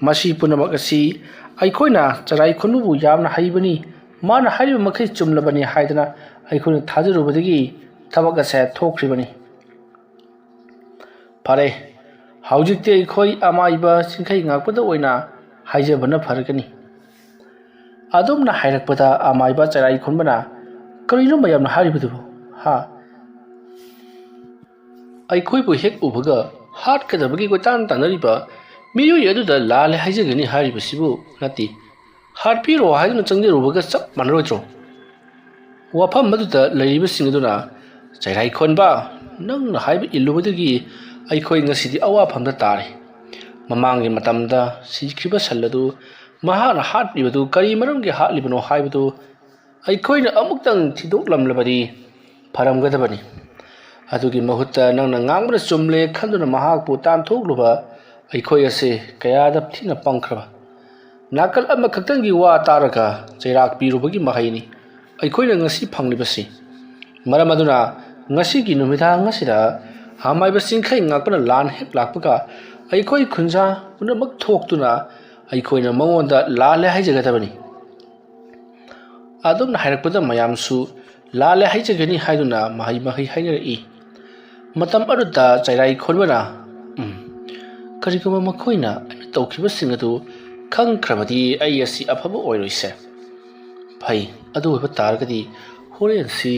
ꯃꯁꯤ ꯄꯨꯝꯅꯃꯛ ꯑꯁꯤ ꯑꯩꯈꯣꯏꯅ ꯆꯔꯥꯏ ꯈꯨꯟꯕꯕꯨ ꯌꯥꯝꯅ ꯍꯩꯕꯅꯤ, ꯃꯥꯅ ꯍꯥꯏꯔꯤꯕ ꯃꯈꯩ ꯆꯨꯝꯂꯕꯅꯤ ꯍꯥꯏꯗꯅ ꯑꯩꯈꯣꯏꯅ ꯊꯥꯖꯔꯨꯕꯗꯒꯤ ꯊꯕꯛ ꯑꯁꯦ ꯊꯣꯛꯈ꯭ꯔꯤꯕꯅꯤ꯫ ꯐꯔꯦ, ꯍꯧꯖꯤꯛꯇꯤ ꯑꯩꯈꯣꯏ ꯑꯃꯥꯏꯕ ꯆꯤꯡꯈꯩ ꯉꯥꯛꯄꯗ ꯑꯣꯏꯅ ꯍꯥꯏꯖꯕꯅ ꯐꯔꯒꯅꯤ꯫" ꯑꯗꯨꯝꯅ ꯍꯥꯏꯔꯛꯄꯗ ꯑꯃꯥꯏꯕ ꯆꯔꯥꯏ ꯈꯨꯟꯕꯅ, "ꯀꯔꯤꯅꯣ ꯃꯌꯥꯝꯅ ꯍꯥꯏꯔꯤꯕꯗꯨꯕꯨ? ꯍꯥ? ꯑꯩꯈꯣꯏꯕꯨ ꯍꯦꯛ ꯎꯕꯒ ꯍꯥꯠꯀꯗꯕꯒꯤ ꯀꯣꯏꯇꯥꯟ ꯇꯥꯟꯅꯔꯤꯕ ꯃꯤꯑꯣꯏ ꯑꯗꯨꯗ ꯂꯥꯜꯂꯦ ꯍꯥꯏꯖꯒꯅꯤ ꯍꯥꯏꯔꯤꯕꯁꯤꯕꯨ ꯅꯠꯇꯦ꯫ ꯍꯥꯠꯄꯤꯔꯣ ꯍꯥꯏꯗꯨꯅ ꯆꯪꯖꯔꯨꯕꯒ ꯆꯞ ꯃꯥꯟꯅꯔꯣꯏꯗ꯭ꯔꯣ? ꯋꯥꯐꯝ ꯑꯗꯨꯗ ꯂꯩꯔꯤꯕꯁꯤꯡ ꯑꯗꯨꯅ, "ꯆꯩꯔꯥꯏ ꯈꯣꯟꯕ, ꯅꯪꯅ ꯍꯥꯏꯕ ꯏꯜꯂꯨꯕꯗꯒꯤ ꯑꯩꯈꯣꯏ ꯉꯁꯤꯗꯤ ꯑꯋꯥꯐꯝꯗ ꯇꯥꯔꯦ꯫ ꯃꯃꯥꯡꯒꯤ ꯃꯇꯝꯗ ꯁꯤꯈ꯭ꯔꯤꯕ ꯁꯟ ꯑꯗꯨ ꯃꯍꯥꯛꯅ ꯍꯥꯠꯂꯤꯕꯗꯨ ꯀꯔꯤ ꯃꯔꯝꯒꯤ ꯍꯥꯠꯂꯤꯕꯅꯣ ꯍꯥꯏꯕꯗꯨ ꯑꯩꯈꯣꯏꯅ ꯑꯃꯨꯛꯇꯪ ꯊꯤꯗꯣꯛꯂꯝꯂꯕꯗꯤ ꯐꯔꯝꯒꯗꯕꯅꯤ꯫ ꯑꯗꯨꯒꯤ ꯃꯍꯨꯠꯇ ꯅꯪꯅ ꯉꯥꯡꯕꯅ ꯆꯨꯝꯂꯦ ꯈꯟꯗꯨꯅ ꯃꯍꯥꯛꯄꯨ ꯇꯥꯟꯊꯣꯛꯂꯨꯕ ꯑꯩꯈꯣꯏ ꯑꯁꯤ ꯀꯌꯥꯗ ꯊꯤꯅ ꯄꯪꯈ꯭ꯔꯕ꯫ ꯅꯥꯀꯜ ꯑꯃꯈꯛꯇꯪꯒꯤ ꯋꯥ ꯇꯥꯔꯒ ꯆꯩꯔꯥꯛ ꯄꯤꯔꯨꯕꯒꯤ ꯃꯍꯩꯅꯤ ꯑꯩꯈꯣꯏꯅ ꯉꯁꯤ ꯐꯪꯂꯤꯕꯁꯤ꯫ ꯃꯔꯝ ꯑꯗꯨꯅ ꯉꯁꯤꯒꯤ ꯅꯨꯃꯤꯗꯥꯡ ꯑꯁꯤꯗ ꯑꯃꯥꯏꯕ ꯆꯤꯡꯈꯩ ꯉꯥꯛꯄꯅ ꯂꯥꯟ ꯍꯦꯛ ꯂꯥꯛꯄꯒ ꯑꯩꯈꯣꯏ ꯈꯨꯟꯖꯥ ꯄꯨꯝꯅꯃꯛ ꯊꯣꯛꯇꯨꯅ ꯑꯩꯈꯣꯏꯅ ꯃꯉꯣꯟꯗ ꯂꯥꯜꯂꯦ ꯍꯥꯏꯖꯒꯗꯕꯅꯤ"꯫ ꯑꯗꯨꯝꯅ ꯍꯥꯏꯔꯛꯄꯗ ꯃꯌꯥꯝꯁꯨ ꯂꯥꯜꯂꯦ ꯍꯥꯏꯖꯒꯅꯤ ꯍꯥꯏꯗꯨꯅ ꯃꯍꯩ ꯃꯍꯩ ꯍꯥꯏꯅꯔꯛꯏ꯫ ꯃꯇꯝ ꯑꯗꯨꯗ ꯆꯩꯔꯥꯏ ꯈꯣꯟꯕꯅ, "ꯎꯝ, ꯀꯔꯤꯒꯨꯝꯕ ꯃꯈꯣꯏꯅ ꯑꯩꯅ ꯇꯧꯈꯤꯕꯁꯤꯡ ꯑꯗꯨ ꯈꯪꯈ꯭ꯔꯕꯗꯤ ꯑꯩ ꯑꯁꯤ ꯑꯐꯕ ꯑꯣꯏꯔꯣꯏꯁꯦ꯫ ꯐꯩ, ꯑꯗꯨ ꯑꯣꯏꯕ ꯇꯥꯔꯒꯗꯤ ꯍꯣꯔꯦꯟꯁꯤ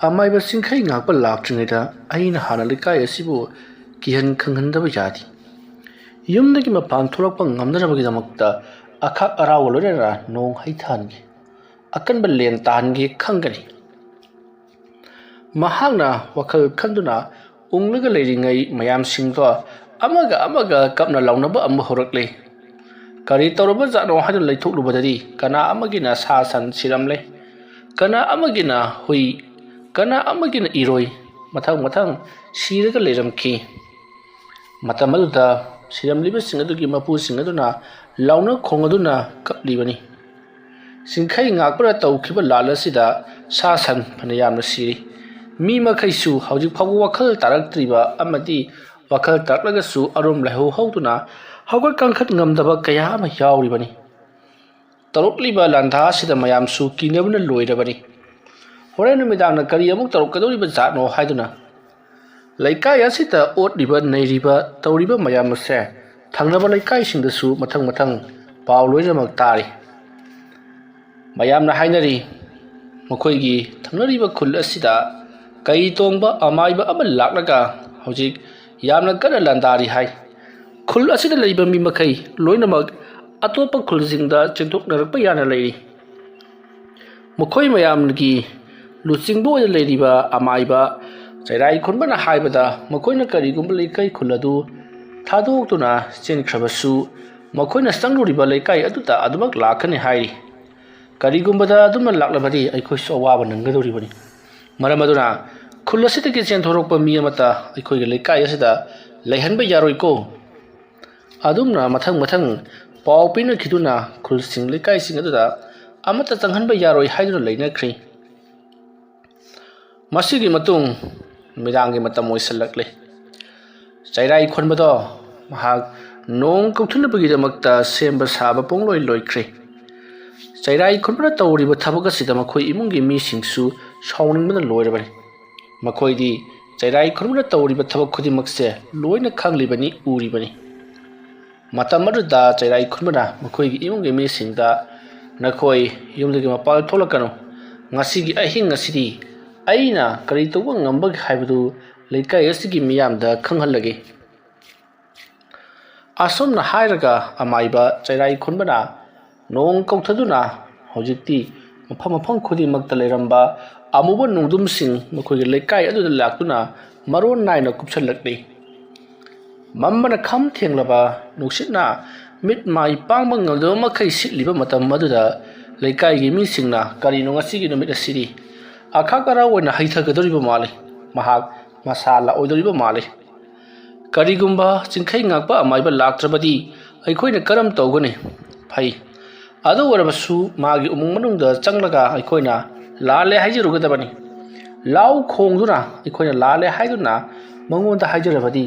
ꯑꯃꯥꯏꯕ ꯆꯤꯡꯈꯩ ꯉꯥꯛꯄ ꯂꯥꯛꯇ꯭ꯔꯤꯉꯩꯗ ꯑꯩꯅ ꯍꯥꯟꯅ ꯂꯩꯀꯥꯏ ꯑꯁꯤꯕꯨ ꯀꯤꯍꯟ ꯈꯪꯍꯟꯗꯕ ꯌꯥꯗꯦ꯫ ꯌꯨꯝꯗꯒꯤ ꯃꯄꯥꯟ ꯊꯣꯛꯂꯛꯄ ꯉꯝꯅꯅꯕꯒꯤꯗꯃꯛꯇ ꯑꯈꯥꯛ ꯑꯔꯥꯎꯒ ꯂꯣꯏꯅꯅ ꯅꯣꯡ ꯍꯩꯊꯍꯟꯒꯦ, ꯑꯀꯟꯕ ꯂꯦꯟ ꯇꯥꯍꯟꯒꯦ ꯈꯪꯒꯅꯤ"꯫ ꯃꯍꯥꯛꯅ ꯋꯥꯈꯜ ꯈꯟꯗꯨꯅ ꯎꯪꯂꯒ ꯂꯩꯔꯤꯉꯩ ꯃꯌꯥꯝꯁꯤꯡꯗꯣ ꯑꯃꯒ ꯑꯃꯒ ꯀꯞꯅ ꯂꯥꯎꯅꯕ ꯑꯃ ꯍꯧꯔꯛꯂꯦ꯫ ꯀꯔꯤ ꯇꯧꯔꯕ ꯖꯥꯠꯅꯣ ꯍꯥꯏꯗꯨꯅ ꯂꯩꯊꯣꯛꯂꯨꯕꯗꯗꯤ ꯀꯅꯥ ꯑꯃꯒꯤꯅ ꯁꯥ ꯁꯟ ꯁꯤꯔꯝꯂꯦ, ꯀꯅꯥ ꯑꯃꯒꯤꯅ ꯍꯨꯏ, ꯀꯅꯥ ꯑꯃꯒꯤꯅ ꯏꯔꯣꯏ, ꯃꯊꯪ ꯃꯊꯪ ꯁꯤꯔꯒ ꯂꯩꯔꯝꯈꯤ꯫ ꯃꯇꯝ ꯑꯗꯨꯗ ꯁꯤꯔꯝꯂꯤꯕꯁꯤꯡ ꯑꯗꯨꯒꯤ ꯃꯄꯨꯁꯤꯡ ꯑꯗꯨꯅ ꯂꯥꯎꯅ ꯈꯣꯡꯗꯨꯅ ꯀꯞꯂꯤꯕꯅꯤ꯫ ꯆꯤꯡꯈꯩ ꯉꯥꯛꯄꯅ ꯇꯧꯈꯤꯕ ꯂꯥꯟ ꯑꯁꯤꯗ ꯁꯥ ꯁꯟ ꯐꯅ ꯌꯥꯝꯅ ꯁꯤꯔꯤ꯫ ꯃꯤ ꯃꯈꯩꯁꯨ ꯍꯧꯖꯤꯛ ꯐꯥꯎꯕ ꯋꯥꯈꯜ ꯇꯥꯔꯛꯇ꯭ꯔꯤꯕ ꯑꯃꯗꯤ ꯋꯥꯈꯜ ꯇꯥꯔꯛꯂꯒꯁꯨ ꯑꯔꯨꯝ ꯂꯥꯏꯍꯧ ꯍꯧꯗꯨꯅ ꯍꯧꯒꯠ ꯀꯥꯡꯈꯠ ꯉꯝꯗꯕ ꯀꯌꯥ ꯑꯃ ꯌꯥꯎꯔꯤꯕꯅꯤ꯫ ꯇꯧꯔꯛꯂꯤꯕ ꯂꯥꯟꯊꯥ ꯑꯁꯤꯗ ꯃꯌꯥꯝꯁꯨ ꯀꯤꯅꯕꯅ ꯂꯣꯏꯔꯕꯅꯤ꯫ ꯍꯣꯔꯦꯟ ꯅꯨꯃꯤꯗꯥꯡꯅ ꯀꯔꯤ ꯑꯃꯨꯛ ꯇꯧꯔꯛꯀꯗꯧꯔꯤꯕ ꯖꯥꯠꯅꯣ ꯍꯥꯏꯗꯨꯅ꯫ ꯂꯩꯀꯥꯏ ꯑꯁꯤꯗ ꯑꯣꯠꯂꯤꯕ, ꯅꯩꯔꯤꯕ, ꯇꯧꯔꯤꯕ ꯃꯌꯥꯝ ꯑꯁꯦ ꯊꯪꯅꯕ ꯂꯩꯀꯥꯏꯁꯤꯡꯗꯁꯨ ꯃꯊꯪ ꯃꯊꯪ ꯄꯥꯎ ꯂꯣꯏꯅꯃꯛ ꯇꯥꯔꯤ꯫ ꯃꯌꯥꯝꯅ ꯍꯥꯏꯅꯔꯤ, ꯃꯈꯣꯏꯒꯤ ꯊꯪꯅꯔꯤꯕ ꯈꯨꯜ ꯑꯁꯤꯗ ꯀꯩ ꯇꯣꯡꯕ ꯑꯃꯥꯏꯕ ꯑꯃ ꯂꯥꯛꯂꯒ ꯍꯧꯖꯤꯛ ꯌꯥꯝꯅ ꯀꯟꯅ ꯂꯥꯟꯗꯥꯔꯤ ꯍꯥꯏ꯫ ꯈꯨꯜ ꯑꯁꯤꯗ ꯂꯩꯕ ꯃꯤ ꯃꯈꯩ ꯂꯣꯏꯅꯃꯛ ꯑꯇꯣꯞꯄ ꯈꯨꯜꯁꯤꯡꯗ ꯆꯦꯟꯊꯣꯛꯅꯔꯛꯄ ꯌꯥꯅ ꯂꯩꯔꯤ꯫ ꯃꯈꯣꯏ ꯃꯌꯥꯝꯒꯤ ꯂꯨꯆꯤꯡꯕ ꯑꯣꯏꯅ ꯂꯩꯔꯤꯕ ꯑꯃꯥꯏꯕ ꯆꯩꯔꯥꯏ ꯈꯨꯟꯕꯅ ꯍꯥꯏꯕꯗ, ꯃꯈꯣꯏꯅ ꯀꯔꯤꯒꯨꯝꯕ ꯂꯩꯀꯥꯏ ꯈꯨꯜ ꯑꯗꯨ ꯊꯥꯗꯣꯛꯇꯨꯅ ꯆꯦꯟꯈ꯭ꯔꯕꯁꯨ, ꯃꯈꯣꯏꯅ ꯆꯪꯂꯨꯔꯤꯕ ꯂꯩꯀꯥꯏ ꯑꯗꯨꯗ ꯑꯗꯨꯃꯛ ꯂꯥꯛꯀꯅꯤ ꯍꯥꯏꯔꯤ꯫ ꯀꯔꯤꯒꯨꯝꯕꯗ ꯑꯗꯨꯝꯅ ꯂꯥꯛꯂꯕꯗꯤ ꯑꯩꯈꯣꯏꯁꯨ ꯑꯋꯥꯕ ꯅꯪꯒꯗꯧꯔꯤꯕꯅꯤ꯫ ꯃꯔꯝ ꯑꯗꯨꯅ ꯈꯨꯜ ꯑꯁꯤꯗꯒꯤ ꯆꯦꯟꯊꯣꯔꯛꯄ ꯃꯤ ꯑꯃꯠꯇ ꯑꯩꯈꯣꯏꯒꯤ ꯂꯩꯀꯥꯏ ꯑꯁꯤꯗ ꯂꯩꯍꯟꯕ ꯌꯥꯔꯣꯏꯀꯣ꯫ ꯑꯗꯨꯝꯅ ꯃꯊꯪ ꯃꯊꯪ ꯄꯥꯎ ꯄꯤꯅꯈꯤꯗꯨꯅ ꯈꯨꯜꯁꯤꯡ ꯂꯩꯀꯥꯏꯁꯤꯡ ꯑꯗꯨꯗ ꯑꯃꯠꯇ ꯆꯪꯍꯟꯕ ꯌꯥꯔꯣꯏ ꯍꯥꯏꯗꯨꯅ ꯂꯩꯅꯈ꯭ꯔꯤ꯫ ꯃꯁꯤꯒꯤ ꯃꯇꯨꯡ ꯅꯨꯃꯤꯗꯥꯡꯒꯤ ꯃꯇꯝ ꯑꯣꯏꯁꯤꯜꯂꯛꯂꯦ꯫ ꯆꯩꯔꯥꯏ ꯈꯣꯟꯕꯗꯣ ꯃꯍꯥꯛ ꯅꯣꯡ ꯀꯧꯊꯅꯕꯒꯤꯗꯃꯛꯇ ꯁꯦꯝꯕ ꯁꯥꯕ ꯄꯨꯡꯂꯣꯏ ꯂꯣꯏꯈ꯭ꯔꯦ꯫ ꯆꯩꯔꯥꯏ ꯈꯣꯟꯕꯅ ꯇꯧꯔꯤꯕ ꯊꯕꯛ ꯑꯁꯤꯗ ꯃꯈꯣꯏ ꯏꯃꯨꯡꯒꯤ ꯃꯤꯁꯤꯡꯁꯨ ꯁꯥꯎꯅꯤꯡꯕꯅ ꯂꯣꯏꯔꯕꯅꯤ꯫ ꯃꯈꯣꯏꯗꯤ ꯆꯩꯔꯥꯏ ꯈꯣꯟꯕꯅ ꯇꯧꯔꯤꯕ ꯊꯕꯛ ꯈꯨꯗꯤꯡꯃꯛꯁꯦ ꯂꯣꯏꯅ ꯈꯪꯂꯤꯕꯅꯤ, ꯎꯔꯤꯕꯅꯤ꯫ ꯃꯇꯝ ꯑꯗꯨꯗ ꯆꯩꯔꯥꯏ ꯈꯨꯟꯕꯅ ꯃꯈꯣꯏꯒꯤ ꯏꯃꯨꯡꯒꯤ ꯃꯤꯁꯤꯡꯗ, "ꯅꯈꯣꯏ ꯌꯨꯝꯗꯒꯤ ꯃꯄꯥꯟ ꯊꯣꯛꯂꯛꯀꯅꯨ꯫ ꯉꯁꯤꯒꯤ ꯑꯍꯤꯡ ꯑꯁꯤꯗꯤ ꯑꯩꯅ ꯀꯔꯤ ꯇꯧꯕ ꯉꯝꯕꯒꯦ ꯍꯥꯏꯕꯗꯨ ꯂꯩꯀꯥꯏ ꯑꯁꯤꯒꯤ ꯃꯤꯌꯥꯝꯗ ꯈꯪꯍꯜꯂꯒꯦ"꯫ ꯑꯁꯨꯝꯅ ꯍꯥꯏꯔꯒ ꯑꯃꯥꯏꯕ ꯆꯩꯔꯥꯏ ꯈꯨꯟꯕꯅ ꯅꯣꯡ ꯀꯧꯊꯗꯨꯅ ꯍꯧꯖꯤꯛꯇꯤ ꯃꯐꯝ ꯃꯐꯝ ꯈꯨꯗꯤꯡꯃꯛꯇ ꯂꯩꯔꯝꯕ ꯑꯃꯨꯕ ꯅꯣꯡꯗꯝꯁꯤꯡ ꯃꯈꯣꯏꯒꯤ ꯂꯩꯀꯥꯏ ꯑꯗꯨꯗ ꯂꯥꯛꯇꯨꯅ ꯃꯔꯣꯟ ꯅꯥꯏꯅ ꯀꯨꯞꯁꯜꯂꯛꯂꯤ꯫ ꯃꯝꯕꯅ ꯈꯝ ꯊꯦꯡꯂꯕ ꯅꯨꯡꯁꯤꯠꯅ ꯃꯤꯠ ꯃꯥꯏ ꯄꯥꯡꯕ ꯉꯝꯗꯕ ꯃꯈꯩ ꯁꯤꯠꯂꯤꯕ ꯃꯇꯝ ꯑꯗꯨꯗ ꯂꯩꯀꯥꯏꯒꯤ ꯃꯤꯁꯤꯡꯅ, "ꯀꯔꯤꯅꯣ ꯉꯁꯤꯒꯤ ꯅꯨꯃꯤꯠ ꯑꯁꯤꯗꯤ? ꯑꯈꯥꯛ ꯑꯔꯥꯎ ꯑꯣꯏꯅ ꯍꯩꯊꯒꯗꯧꯔꯤꯕ ꯃꯥꯜꯂꯤ꯫ ꯃꯍꯥꯛ ꯃꯁꯥ ꯂꯥꯛꯑꯣꯏꯗꯧꯔꯤꯕ ꯃꯥꯜꯂꯤ꯫ ꯀꯔꯤꯒꯨꯝꯕ ꯆꯤꯡꯈꯩ ꯉꯥꯛꯄ ꯑꯃꯥꯏꯕ ꯂꯥꯛꯇ꯭ꯔꯕꯗꯤ ꯑꯩꯈꯣꯏꯅ ꯀꯔꯝ ꯇꯧꯒꯅꯤ?" ꯐꯩ꯫ ꯑꯗꯨ ꯑꯣꯏꯔꯕꯁꯨ ꯃꯥꯒꯤ ꯎꯃꯪ ꯃꯅꯨꯡꯗ ꯆꯪꯂꯒ ꯑꯩꯈꯣꯏꯅ ꯂꯥꯜꯂꯦ ꯍꯥꯏꯖꯔꯨꯒꯗꯕꯅꯤ꯫ ꯂꯥꯎ ꯈꯣꯡꯗꯨꯅ ꯑꯩꯈꯣꯏꯅ ꯂꯥꯜꯂꯦ ꯍꯥꯏꯗꯨꯅ ꯃꯉꯣꯟꯗ ꯍꯥꯏꯖꯔꯕꯗꯤ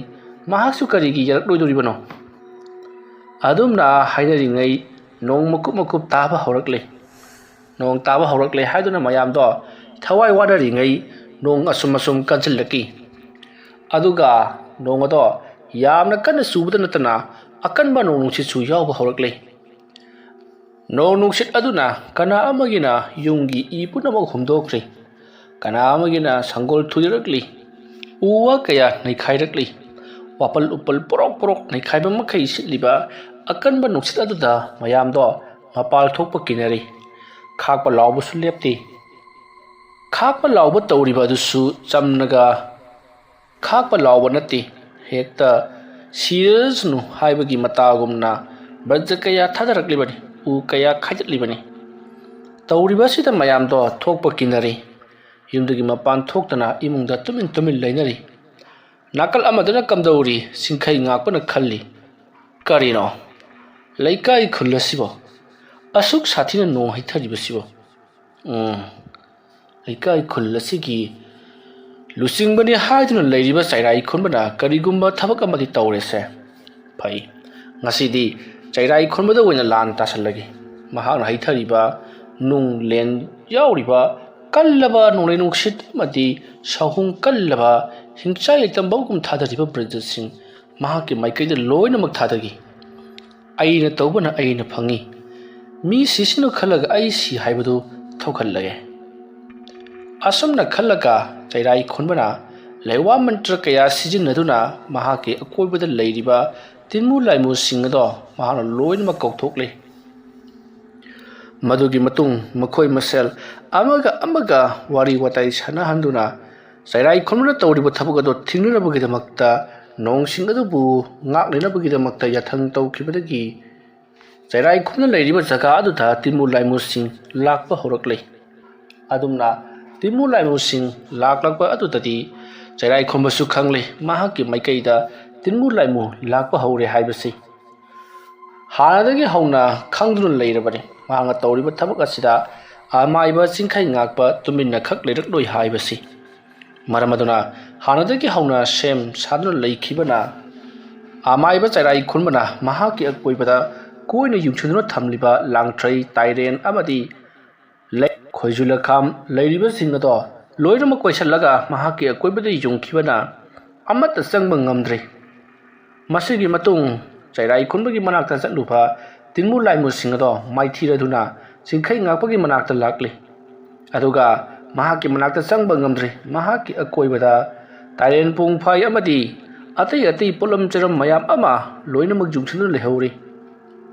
ꯃꯍꯥꯛꯁꯨ ꯀꯔꯤꯒꯤ ꯌꯥꯔꯛꯂꯣꯏꯗꯣꯔꯤꯕꯅꯣ? ꯑꯗꯨꯝꯅ ꯍꯥꯏꯅꯔꯤꯉꯩ ꯅꯣꯡ ꯃꯀꯨꯞ ꯃꯀꯨꯞ ꯇꯥꯕ ꯍꯧꯔꯛꯂꯦ꯫ ꯅꯣꯡ ꯇꯥꯕ ꯍꯧꯔꯛꯂꯦ ꯍꯥꯏꯗꯨꯅ ꯃꯌꯥꯝꯗꯣ ꯊꯋꯥꯏ ꯋꯥꯅꯔꯤꯉꯩ ꯅꯣꯡ ꯑꯁꯨꯝ ꯑꯁꯨꯝ ꯀꯟꯁꯤꯜꯂꯛꯈꯤ꯫ ꯑꯗꯨꯒ ꯅꯣꯡ ꯑꯗꯣ ꯌꯥꯝꯅ ꯀꯟꯅ ꯆꯨꯕꯗ ꯅꯠꯇꯅ ꯑꯀꯟꯕ ꯅꯣꯡ ꯅꯨꯡꯁꯤꯠꯁꯨ ꯌꯥꯎꯕ ꯍꯧꯔꯛꯂꯦ꯫ ꯅꯣꯡ ꯅꯨꯡꯁꯤꯠ ꯑꯗꯨꯅ ꯀꯅꯥ ꯑꯃꯒꯤꯅ ꯌꯨꯝꯒꯤ ꯏ ꯄꯨꯝꯅꯃꯛ ꯍꯨꯝꯗꯣꯛꯈ꯭ꯔꯦ꯫ ꯀꯅꯥ ꯑꯃꯒꯤꯅ ꯁꯪꯒꯣꯜ ꯊꯨꯗꯦꯛꯂꯛꯂꯤ꯫ ꯎ ꯋꯥ ꯀꯌꯥ ꯅꯩꯈꯥꯏꯔꯛꯂꯤ꯫ ꯋꯥꯄꯜ ꯎꯄꯜ ꯄꯣꯔꯣꯛ ꯄꯣꯔꯣꯛ ꯅꯩꯈꯥꯏꯕ ꯃꯈꯩ ꯁꯤꯠꯂꯤꯕ ꯑꯀꯟꯕ ꯅꯨꯡꯁꯤꯠ ꯑꯗꯨꯗ ꯃꯌꯥꯝꯗꯣ ꯃꯄꯥꯜ ꯊꯣꯛꯄ ꯀꯤꯅꯔꯤ꯫ ꯈꯥꯛꯄ ꯂꯥꯎꯕꯁꯨ ꯂꯦꯞꯇꯦ꯫ ꯈꯥꯛꯄ ꯂꯥꯎꯕ ꯇꯧꯔꯤꯕ ꯑꯗꯨꯁꯨ ꯆꯝꯅꯒ ꯈꯥꯛꯄ ꯂꯥꯎꯕ ꯅꯠꯇꯦ, ꯍꯦꯛꯇ "ꯁꯤꯔꯁꯅꯨ" ꯍꯥꯏꯕꯒꯤ ꯃꯇꯥꯒꯨꯝꯅ ꯕ꯭ꯔꯖ ꯀꯌꯥ ꯊꯥꯗꯔꯛꯂꯤꯕꯅꯤ, ꯎ ꯀꯌꯥ ꯈꯥꯏꯗꯠꯂꯤꯕꯅꯤ꯫ ꯇꯧꯔꯤꯕ ꯑꯁꯤꯗ ꯃꯌꯥꯝꯗꯣ ꯊꯣꯛꯄ ꯀꯤꯅꯔꯤ꯫ ꯌꯨꯝꯗꯒꯤ ꯃꯄꯥꯟ ꯊꯣꯛꯇꯅ ꯏꯃꯨꯡꯗ ꯇꯨꯃꯤꯟ ꯇꯨꯃꯤꯟ ꯂꯩꯅꯔꯤ꯫ ꯅꯥꯀꯜ ꯑꯃꯗꯅ ꯀꯝꯗꯧꯔꯤ? ꯁꯤꯡꯈꯩ ꯉꯥꯛꯄꯅ ꯈꯜꯂꯤ, "ꯀꯔꯤꯅꯣ ꯂꯩꯀꯥꯏ ꯈꯨꯜ ꯑꯁꯤꯕꯣ? ꯑꯁꯨꯛ ꯁꯥꯊꯤꯅ ꯅꯣꯡ ꯍꯩꯊꯔꯤꯕꯁꯤꯕꯣ? ꯎꯝ, ꯂꯩꯀꯥꯏ ꯈꯨꯜ ꯑꯁꯤꯒꯤ ꯂꯨꯆꯤꯡꯕꯅꯤ ꯍꯥꯏꯗꯨꯅ ꯂꯩꯔꯤꯕ ꯆꯩꯔꯥꯏ ꯈꯨꯟꯕꯅ ꯀꯔꯤꯒꯨꯝꯕ ꯊꯕꯛ ꯑꯃꯗꯤ ꯇꯧꯔꯦꯁꯦ꯫ ꯐꯩ, ꯉꯁꯤꯗꯤ ꯆꯩꯔꯥꯏ ꯈꯨꯟꯕꯗ ꯑꯣꯏꯅ ꯂꯥꯟ ꯇꯥꯁꯜꯂꯒꯦ꯫ ꯃꯍꯥꯛꯅ ꯍꯩꯊꯔꯤꯕ ꯅꯨꯡ ꯂꯦꯟ ꯌꯥꯎꯔꯤꯕ ꯀꯜꯂꯕ ꯅꯣꯡꯂꯩ ꯅꯨꯡꯁꯤꯠ ꯑꯃꯗꯤ ꯁꯥꯍꯨꯝ ꯀꯜꯂꯕ ꯍꯤꯡꯆꯥꯏ ꯂꯩꯇꯝ ꯐꯥꯎꯒꯨꯝ ꯊꯥꯗꯔꯤꯕ ꯕ꯭ꯔꯖꯁꯤꯡ ꯃꯍꯥꯛꯀꯤ ꯃꯥꯏꯀꯩꯗ ꯂꯣꯏꯅꯃꯛ ꯊꯥꯗꯈꯤ꯫ "ꯑꯩꯅ ꯇꯧꯕꯅ ꯑꯩꯅ ꯐꯪꯏ꯫ ꯃꯤ ꯁꯤꯁꯅꯨ ꯈꯜꯂꯒ ꯑꯩ ꯁꯤ ꯍꯥꯏꯕꯗꯨ ꯊꯣꯛꯍꯜꯂꯒꯦ"꯫ ꯑꯁꯨꯝꯅ ꯈꯜꯂꯒ ꯆꯩꯔꯥꯏ ꯈꯨꯟꯕꯅ ꯂꯩꯋꯥ ꯃꯟꯇ꯭ꯔ ꯀꯌꯥ ꯁꯤꯖꯤꯟꯅꯗꯨꯅ ꯃꯍꯥꯛꯀꯤ ꯑꯀꯣꯏꯕꯗ ꯂꯩꯔꯤꯕ ꯇꯤꯟꯃꯨ ꯂꯥꯏꯃꯨꯁꯤꯡ ꯑꯗꯣ ꯃꯍꯥꯛꯅ ꯂꯣꯏꯅꯃꯛ ꯀꯧꯊꯣꯛꯂꯦ꯫ ꯃꯗꯨꯒꯤ ꯃꯇꯨꯡ ꯃꯈꯣꯏ ꯃꯁꯦꯜ ꯑꯃꯒ ꯑꯃꯒ ꯋꯥꯔꯤ ꯋꯥꯇꯥꯏ ꯁꯥꯟꯅꯍꯟꯗꯨꯅ ꯆꯩꯔꯥꯏ ꯈꯨꯟꯕꯅ ꯇꯧꯔꯤꯕ ꯊꯕꯛ ꯑꯗꯨ ꯊꯤꯡꯅꯅꯕꯒꯤꯗꯃꯛꯇ, ꯅꯣꯡꯁꯤꯡ ꯑꯗꯨꯕꯨ ꯉꯥꯛꯅꯅꯕꯒꯤꯗꯃꯛꯇ ꯌꯥꯊꯪ ꯇꯧꯈꯤꯕꯗꯒꯤ ꯆꯩꯔꯥꯏ ꯈꯨꯟꯕꯅ ꯂꯩꯔꯤꯕ ꯖꯒꯥ ꯑꯗꯨꯗ ꯇꯤꯟꯃꯨ ꯂꯥꯏꯃꯨꯁꯤꯡ ꯂꯥꯛꯄ ꯍꯧꯔꯛꯂꯦ꯫ ꯑꯗꯨꯝꯅ ꯇꯤꯟꯃꯨ ꯂꯥꯏꯃꯨꯁꯤꯡ ꯂꯥꯛꯂꯛꯄ ꯑꯗꯨꯗꯗꯤ ꯆꯩꯔꯥꯏ ꯈꯨꯟꯕꯁꯨ ꯈꯪꯂꯦ ꯃꯍꯥꯛꯀꯤ ꯃꯥꯏꯀꯩꯗ ꯇꯤꯟꯃꯨ ꯂꯥꯏꯃꯨ ꯂꯥꯛꯄ ꯍꯧꯔꯦ ꯍꯥꯏꯕꯁꯤ꯫ ꯍꯥꯟꯅꯗꯒꯤ ꯍꯧꯅ ꯈꯪꯗꯨꯅ ꯂꯩꯔꯕꯅꯤ꯫ ꯃꯍꯥꯛꯅ ꯇꯧꯔꯤꯕ ꯊꯕꯛ ꯑꯁꯤꯗ ꯑꯃꯥꯏꯕ ꯆꯤꯡꯈꯩ ꯉꯥꯛꯄ ꯇꯨꯃꯤꯟꯅ ꯈꯛ ꯂꯩꯔꯛꯂꯣꯏ ꯍꯥꯏꯕꯁꯤ꯫ ꯃꯔꯝ ꯑꯗꯨꯅ ꯍꯥꯟꯅꯗꯒꯤ ꯍꯧꯅ ꯁꯦꯝ ꯁꯥꯗꯨꯅ ꯂꯩꯈꯤꯕꯅ ꯑꯃꯥꯏꯕ ꯆꯩꯔꯥꯏ ꯈꯨꯟꯕꯅ ꯃꯍꯥꯛꯀꯤ ꯑꯀꯣꯏꯕꯗ ꯀꯣꯏꯅ ꯌꯨꯡꯁꯤꯟꯗꯨꯅ ꯊꯝꯂꯤꯕ ꯂꯥꯡꯊ꯭ꯔꯩ, ꯇꯥꯏꯔꯦꯟ ꯑꯃꯗꯤ ꯂꯩ-, ꯈꯣꯏꯖꯨ ꯂꯩꯈꯥꯝ ꯂꯩꯔꯤꯕꯁꯤꯡ ꯑꯗꯣ ꯂꯣꯏꯅꯃꯛ ꯀꯣꯏꯁꯤꯜꯂꯒ ꯃꯍꯥꯛꯀꯤ ꯑꯀꯣꯏꯕꯗ ꯌꯨꯡꯈꯤꯕꯅ ꯑꯃꯠꯇ ꯆꯪꯕ ꯉꯝꯗ꯭ꯔꯦ꯫ ꯃꯁꯤꯒꯤ ꯃꯇꯨꯡ ꯆꯩꯔꯥꯏ ꯈꯨꯟꯕꯒꯤ ꯃꯅꯥꯛꯇ ꯆꯠꯂꯨꯕ ꯇꯤꯟꯃꯨ ꯂꯥꯏꯃꯨꯁꯤꯡ ꯑꯗꯣ ꯃꯥꯏꯊꯤꯔꯗꯨꯅ ꯆꯤꯡꯈꯩ ꯉꯥꯛꯄꯒꯤ ꯃꯅꯥꯛꯇ ꯂꯥꯛꯂꯤ꯫ ꯑꯗꯨꯒ ꯃꯍꯥꯛꯀꯤ ꯃꯅꯥꯛꯇ ꯆꯪꯕ ꯉꯝꯗ꯭ꯔꯤ꯫ ꯃꯍꯥꯛꯀꯤ ꯑꯀꯣꯏꯕꯗ ꯇꯥꯏꯔꯦꯟ ꯄꯣꯡꯐꯥꯏ ꯑꯃꯗꯤ ꯑꯇꯩ ꯑꯇꯩ ꯄꯣꯠꯂꯝ ꯆꯩꯔꯝ ꯃꯌꯥꯝ ꯑꯃ ꯂꯣꯏꯅꯃꯛ ꯌꯨꯡꯁꯤꯟꯗꯨꯅ ꯂꯩꯍꯧꯔꯤ꯫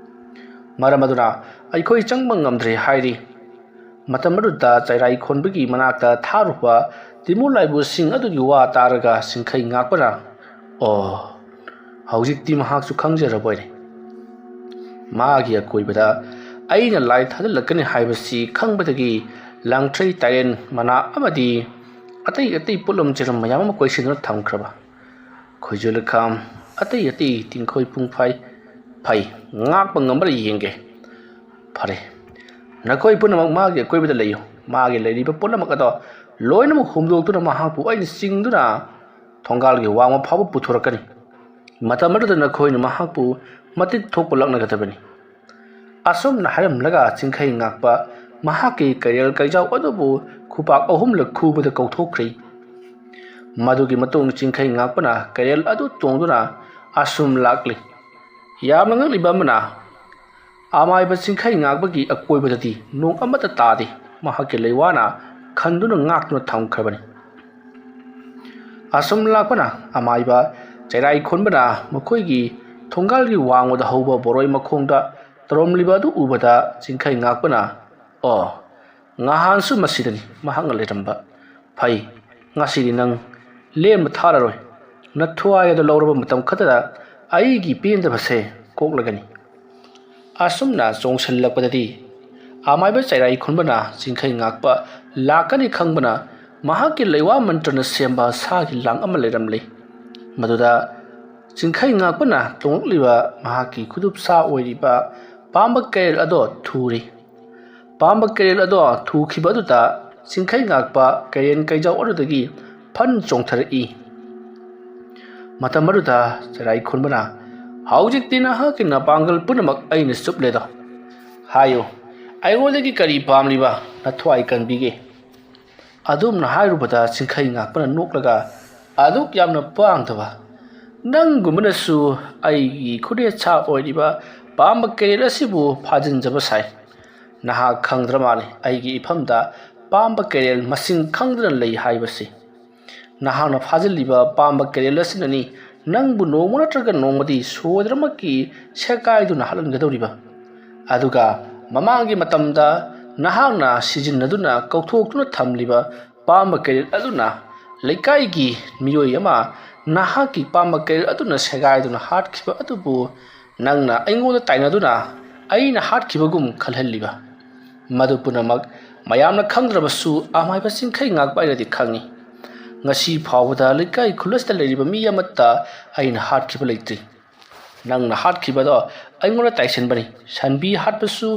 ꯃꯔꯝ ꯑꯗꯨꯅ ꯑꯩꯈꯣꯏ ꯆꯪꯕ ꯉꯝꯗ꯭ꯔꯦ ꯍꯥꯏꯔꯤ꯫ ꯃꯇꯝ ꯑꯗꯨꯗ ꯆꯩꯔꯥꯏ ꯈꯣꯟꯕꯒꯤ ꯃꯅꯥꯛꯇ ꯊꯥꯔꯨꯕ ꯇꯤꯃꯨ ꯂꯥꯏꯕꯨꯁꯤꯡ ꯑꯗꯨꯒꯤ ꯋꯥ ꯇꯥꯔꯒ ꯆꯤꯡꯈꯩ ꯉꯥꯛꯄꯅ, "ꯑꯣ, ꯍꯧꯖꯤꯛꯇꯤ ꯃꯍꯥꯛꯁꯨ ꯈꯪꯖꯔꯕꯣꯏꯔꯦ꯫ ꯃꯥꯒꯤ ꯑꯀꯣꯏꯕꯗ ꯑꯩꯅ ꯂꯥꯏ ꯊꯥꯖꯤꯜꯂꯛꯀꯅꯤ ꯍꯥꯏꯕꯁꯤ ꯈꯪꯕꯗꯒꯤ ꯂꯥꯡꯊ꯭ꯔꯩ ꯇꯥꯏꯔꯦꯟ ꯃꯅꯥ ꯑꯃꯗꯤ ꯑꯇꯩ ꯑꯇꯩ ꯄꯣꯠꯂꯝ ꯆꯩꯔꯝ ꯃꯌꯥꯝ ꯑꯃ ꯀꯣꯏꯁꯤꯟꯗꯨꯅ ꯊꯝꯈ꯭ꯔꯕ ꯈꯣꯏꯖꯨ ꯂꯩꯈꯥꯝ, ꯑꯇꯩ ꯑꯇꯩ ꯇꯤꯡꯈꯣꯏ ꯄꯨꯡꯐꯥꯏ ꯐꯩ, ꯉꯥꯛꯄ ꯉꯝꯕ꯭ꯔꯥ ꯌꯦꯡꯒꯦ꯫ ꯐꯔꯦ, ꯅꯈꯣꯏ ꯄꯨꯝꯅꯃꯛ ꯃꯥꯒꯤ ꯑꯀꯣꯏꯕꯗ ꯂꯩꯌꯨ꯫ ꯃꯥꯒꯤ ꯂꯩꯔꯤꯕ ꯄꯣꯠꯂꯝ ꯑꯗꯣ ꯂꯣꯏꯅꯃꯛ ꯍꯨꯝꯗꯣꯛꯇꯨꯅ ꯃꯍꯥꯛꯄꯨ ꯑꯩꯅ ꯆꯤꯡꯗꯨꯅ ꯊꯣꯡꯒꯥꯜꯒꯤ ꯋꯥꯡꯃ ꯐꯥꯎꯕ ꯄꯨꯊꯣꯔꯛꯀꯅꯤ꯫ ꯃꯇꯝ ꯑꯗꯨꯗ ꯅꯈꯣꯏꯅ ꯃꯍꯥꯛꯄꯨ ꯃꯇꯤꯛ ꯊꯣꯛꯄ ꯂꯛꯅꯒꯗꯕꯅꯤ꯫" ꯑꯁꯨꯝꯅ ꯍꯥꯏꯔꯝꯂꯒ ꯆꯤꯡꯈꯩ ꯉꯥꯛꯄ ꯃꯍꯥꯛꯀꯤ ꯀꯩꯔꯦꯜ ꯀꯩꯖꯥꯎ ꯑꯗꯨꯕꯨ ꯈꯨꯄꯥꯛ ꯑꯍꯨꯝꯂꯛ ꯈꯨꯕꯗ ꯀꯧꯊꯣꯛꯈ꯭ꯔꯦ꯫ ꯃꯗꯨꯒꯤ ꯃꯇꯨꯡ ꯆꯤꯡꯈꯩ ꯉꯥꯛꯄꯅ ꯀꯩꯔꯦꯜ ꯑꯗꯨ ꯇꯣꯡꯗꯨꯅ ꯑꯁꯨꯝ ꯂꯥꯛꯂꯤ꯫ ꯌꯥꯝꯅ ꯉꯛꯂꯤꯕ ꯑꯃꯅ, ꯑꯃꯥꯏꯕ ꯆꯤꯡꯈꯩ ꯉꯥꯛꯄꯒꯤ ꯑꯀꯣꯏꯕꯗꯗꯤ ꯅꯣꯡ ꯑꯃꯠꯇ ꯇꯥꯗꯦ꯫ ꯃꯍꯥꯛꯀꯤ ꯂꯩꯋꯥꯅ ꯈꯟꯗꯨꯅ ꯉꯥꯛꯇꯨꯅ ꯊꯝꯈ꯭ꯔꯕꯅꯤ꯫ ꯑꯁꯨꯝ ꯂꯥꯛꯄꯅ ꯑꯃꯥꯏꯕ ꯆꯩꯔꯥꯏ ꯈꯣꯟꯕꯅ ꯃꯈꯣꯏꯒꯤ ꯊꯣꯡꯒꯥꯜꯒꯤ ꯋꯥꯡꯃꯗ ꯍꯧꯕ ꯕꯣꯔꯣꯏ ꯃꯈꯣꯡꯗ ꯇꯧꯔꯝꯂꯤꯕ ꯑꯗꯨ ꯎꯕꯗ ꯆꯤꯡꯈꯩ ꯉꯥꯛꯄꯅ, "ꯑꯣ, ꯉꯍꯥꯟꯁꯨ ꯃꯁꯤꯗꯅꯤ ꯃꯍꯥꯛꯅ ꯂꯩꯔꯝꯕ꯫ ꯐꯩ, ꯉꯁꯤꯗꯤ ꯅꯪ ꯂꯦꯝꯅ ꯊꯥꯔꯔꯣꯏ꯫ ꯅꯊ꯭ꯋꯥꯏ ꯑꯗꯨ ꯂꯧꯔꯕ ꯃꯇꯝ ꯈꯛꯇꯗ ꯑꯩꯒꯤ ꯄꯦꯟꯗꯕꯁꯦ ꯀꯣꯛꯂꯒꯅꯤ꯫" ꯑꯁꯨꯝꯅ ꯆꯣꯡꯁꯤꯜꯂꯛꯄꯗꯗꯤ ꯑꯃꯥꯏꯕ ꯆꯩꯔꯥꯏ ꯈꯨꯟꯕꯅ ꯆꯤꯡꯈꯩ ꯉꯥꯛꯄ ꯂꯥꯛꯀꯅꯤ ꯈꯪꯕꯅ ꯃꯍꯥꯛꯀꯤ ꯂꯩꯋꯥ ꯃꯟꯇ꯭ꯔꯅ ꯁꯦꯝꯕ ꯁꯥꯒꯤ ꯂꯥꯡ ꯑꯃ ꯂꯩꯔꯝꯂꯤ꯫ ꯃꯗꯨꯗ ꯆꯤꯡꯈꯩ ꯉꯥꯛꯄꯅ ꯇꯣꯡꯂꯛꯂꯤꯕ ꯃꯍꯥꯛꯀꯤ ꯈꯨꯗꯨꯞ ꯁꯥ ꯑꯣꯏꯔꯤꯕ ꯄꯥꯝꯕ ꯀꯩꯔꯦꯜ ꯑꯗꯣ ꯊꯨꯔꯤ꯫ ꯄꯥꯝꯕ ꯀꯩꯔꯦꯜ ꯑꯗꯣ ꯊꯨꯈꯤꯕ ꯑꯗꯨꯗ ꯆꯤꯡꯈꯩ ꯉꯥꯛꯄ ꯀꯩꯔꯦꯟ ꯀꯩꯖꯥꯎ ꯑꯗꯨꯗꯒꯤ ꯐꯟ ꯆꯣꯡꯊꯔꯛꯏ꯫ ꯃꯇꯝ ꯑꯗꯨꯗ ꯆꯩꯔꯥꯏ ꯈꯨꯟꯕꯅ, "ꯍꯧꯖꯤꯛꯇꯤ ꯅꯍꯥꯛꯀꯤ ꯅꯄꯥꯡꯒꯜ ꯄꯨꯝꯅꯃꯛ ꯑꯩꯅ ꯆꯨꯞꯂꯦꯗꯣ꯫ ꯍꯥꯏꯌꯨ, ꯑꯩꯉꯣꯟꯗꯒꯤ ꯀꯔꯤ ꯄꯥꯝꯂꯤꯕ? ꯅꯊ꯭ꯋꯥꯏ ꯀꯟꯕꯤꯒꯦ꯫" ꯑꯗꯨꯝꯅ ꯍꯥꯏꯔꯨꯕꯗ ꯆꯤꯡꯈꯩ ꯉꯥꯛꯄꯅ ꯅꯣꯛꯂꯒ, "ꯑꯗꯨꯛ ꯌꯥꯝꯅ ꯄꯥꯡꯗꯕ, ꯅꯪꯒꯨꯝꯕꯅꯁꯨ ꯑꯩꯒꯤ ꯈꯨꯗꯦꯠ ꯁꯥ ꯑꯣꯏꯔꯤꯕ ꯄꯥꯝꯕ ꯀꯩꯔꯦꯜ ꯑꯁꯤꯕꯨ ꯐꯥꯖꯤꯟꯖꯕ ꯁꯥꯏ꯫ ꯅꯍꯥꯛ ꯈꯪꯗ꯭ꯔ ꯃꯥꯜꯂꯤ, ꯑꯩꯒꯤ ꯏꯐꯝꯗ ꯄꯥꯝꯕ ꯀꯩꯔꯦꯜ ꯃꯁꯤꯡ ꯈꯪꯗꯅ ꯂꯩ ꯍꯥꯏꯕꯁꯤ꯫ ꯅꯍꯥꯛꯅ ꯐꯥꯖꯤꯜꯂꯤꯕ ꯄꯥꯝꯕ ꯀꯩꯔꯦꯜ ꯑꯁꯤꯅꯅꯤ ꯅꯪꯕꯨ ꯅꯣꯡꯃ ꯅꯠꯇ꯭ꯔꯒ ꯅꯣꯡꯃꯗꯤ ꯁꯣꯏꯗꯅꯃꯛꯀꯤ ꯁꯦꯒꯥꯏꯗꯨꯅ ꯍꯥꯠꯍꯟꯒꯗꯧꯔꯤꯕ꯫ ꯑꯗꯨꯒ ꯃꯃꯥꯡꯒꯤ ꯃꯇꯝꯗ ꯅꯍꯥꯛꯅ ꯁꯤꯖꯤꯟꯅꯗꯨꯅ ꯀꯧꯊꯣꯛꯇꯨꯅ ꯊꯝꯂꯤꯕ ꯄꯥꯝꯕ ꯀꯩꯔꯦꯜ ꯑꯗꯨꯅ ꯂꯩꯀꯥꯏꯒꯤ ꯃꯤꯑꯣꯏ ꯑꯃ ꯅꯍꯥꯛꯀꯤ ꯄꯥꯝꯕ ꯀꯩꯔꯦꯜ ꯑꯗꯨꯅ ꯁꯦꯒꯥꯏꯗꯨꯅ ꯍꯥꯠꯈꯤꯕ ꯑꯗꯨꯕꯨ ꯅꯪꯅ ꯑꯩꯉꯣꯟꯗ ꯇꯥꯏꯅꯗꯨꯅ ꯑꯩꯅ ꯍꯥꯠꯈꯤꯕꯒꯨꯝ ꯈꯜꯍꯜꯂꯤꯕ꯫ ꯃꯗꯨ ꯄꯨꯝꯅꯃꯛ ꯃꯌꯥꯝꯅ ꯈꯪꯗ꯭ꯔꯕꯁꯨ ꯑꯃꯥꯏꯕ ꯆꯤꯡꯈꯩ ꯉꯥꯛꯄ ꯑꯩꯅꯗꯤ ꯈꯪꯏ꯫ ꯉꯁꯤ ꯐꯥꯎꯕꯗ ꯂꯩꯀꯥꯏ ꯈꯨꯜ ꯑꯁꯤꯗ ꯂꯩꯔꯤꯕ ꯃꯤ ꯑꯃꯠꯇ ꯑꯩꯅ ꯍꯥꯠꯈꯤꯕ ꯂꯩꯇ꯭ꯔꯤ꯫ ꯅꯪꯅ ꯍꯥꯠꯈꯤꯕꯗꯣ ꯑꯩꯉꯣꯟꯗ ꯇꯥꯏꯁꯟꯕꯅꯤ, ꯁꯟꯕꯤ ꯍꯥꯠꯄꯁꯨ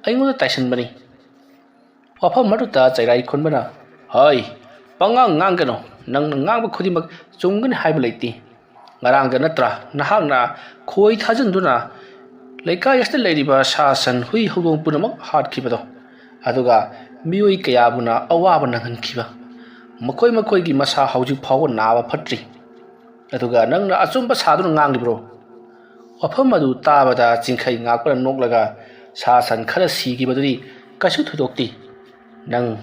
ꯑꯩꯉꯣꯟꯗ ꯇꯥꯏꯁꯟꯕꯅꯤ꯫ ꯋꯥꯐꯝ ꯑꯗꯨꯗ ꯆꯩꯔꯥꯏ ꯈꯨꯟꯕꯅ, "ꯍꯣꯏ, ꯄꯉꯥꯡ ꯉꯥꯡꯒꯅꯨ, ꯅꯪꯅ ꯉꯥꯡꯕ ꯈꯨꯗꯤꯡꯃꯛ ꯆꯨꯝꯒꯅꯤ ꯍꯥꯏꯕ ꯂꯩꯇꯦ꯫ ꯉꯔꯥꯡꯗ ꯅꯠꯇ꯭ꯔꯥ ꯅꯍꯥꯛꯅ ꯈꯣꯏ ꯊꯥꯖꯤꯟꯗꯨꯅ ꯂꯩꯀꯥꯏ ꯑꯁꯤꯗ ꯂꯩꯔꯤꯕ ꯁꯥ ꯁꯟ ꯍꯨꯏ ꯍꯧꯗꯣꯡ ꯄꯨꯝꯅꯃꯛ ꯍꯥꯠꯈꯤꯕꯗꯣ, ꯑꯗꯨꯒ ꯃꯤꯑꯣꯏ ꯀꯌꯥꯕꯨꯅ ꯑꯋꯥꯕ ꯅꯪꯍꯟꯈꯤꯕ꯫ ꯃꯈꯣꯏ ꯃꯈꯣꯏꯒꯤ ꯃꯁꯥ ꯍꯧꯖꯤꯛ ꯐꯥꯎꯕ ꯅꯥꯕ ꯐꯠꯇ꯭ꯔꯤ꯫ ꯑꯗꯨꯒ ꯅꯪꯅ ꯑꯆꯨꯝꯕ ꯁꯥꯗꯨꯅ ꯉꯥꯡꯂꯤꯕ꯭ꯔꯣ?" ꯋꯥꯐꯝ ꯑꯗꯨ ꯇꯥꯕꯗ ꯆꯤꯡꯈꯩ ꯉꯥꯛꯄꯅ ꯅꯣꯛꯂꯒ ꯁꯥ ꯁꯟ ꯈꯔ ꯁꯤꯈꯤꯕꯗꯨꯗꯤ ꯀꯩꯁꯨ ꯊꯣꯏꯗꯣꯛꯇꯦ꯫ ꯅꯪ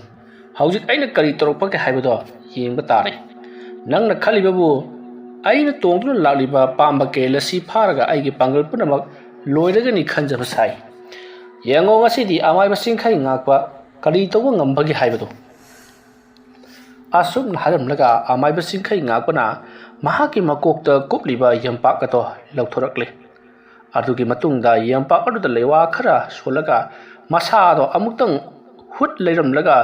ꯍꯧꯖꯤꯛ ꯑꯩꯅ ꯀꯔꯤ ꯇꯧꯔꯛꯄꯒꯦ ꯍꯥꯏꯕꯗꯣ ꯌꯦꯡꯕ ꯇꯥꯔꯦ꯫ ꯅꯪꯅ ꯈꯜꯂꯤꯕꯕꯨ ꯑꯩꯅ ꯇꯣꯡꯗꯨꯅ ꯂꯥꯛꯂꯤꯕ ꯄꯥꯝꯕ ꯀꯦꯜ ꯑꯁꯤ ꯐꯥꯔꯒ ꯑꯩꯒꯤ ꯄꯥꯡꯒꯜ ꯄꯨꯝꯅꯃꯛ ꯂꯣꯏꯔꯒꯅꯤ ꯈꯟꯖꯕ ꯁꯥꯏ꯫ ꯌꯦꯡꯉꯣ ꯉꯁꯤꯗꯤ ꯑꯃꯥꯏꯕ ꯆꯤꯡꯈꯩ ꯉꯥꯛꯄ ꯀꯔꯤ ꯇꯧꯕ ꯉꯝꯕꯒꯦ ꯍꯥꯏꯕꯗꯨ꯫ ꯑꯁꯨꯝꯅ ꯍꯥꯏꯔꯝꯂꯒ ꯑꯃꯥꯏꯕ ꯆꯤꯡꯈꯩ ꯉꯥꯛꯄꯅ ꯃꯍꯥꯛꯀꯤ ꯃꯀꯣꯛꯇ ꯀꯨꯞꯂꯤꯕ ꯌꯦꯝꯄꯥꯛ ꯑꯗꯣ ꯂꯧꯊꯣꯔꯛꯂꯦ꯫ ꯑꯗꯨꯒꯤ ꯃꯇꯨꯡꯗ ꯌꯦꯝꯄꯥꯛ ꯑꯗꯨꯗ ꯂꯩꯋꯥ ꯈꯔ ꯁꯣꯜꯂꯒ ꯃꯁꯥꯗꯣ ꯑꯃꯨꯛꯇꯪ ꯍꯨꯠ ꯂꯩꯔꯝꯂꯒ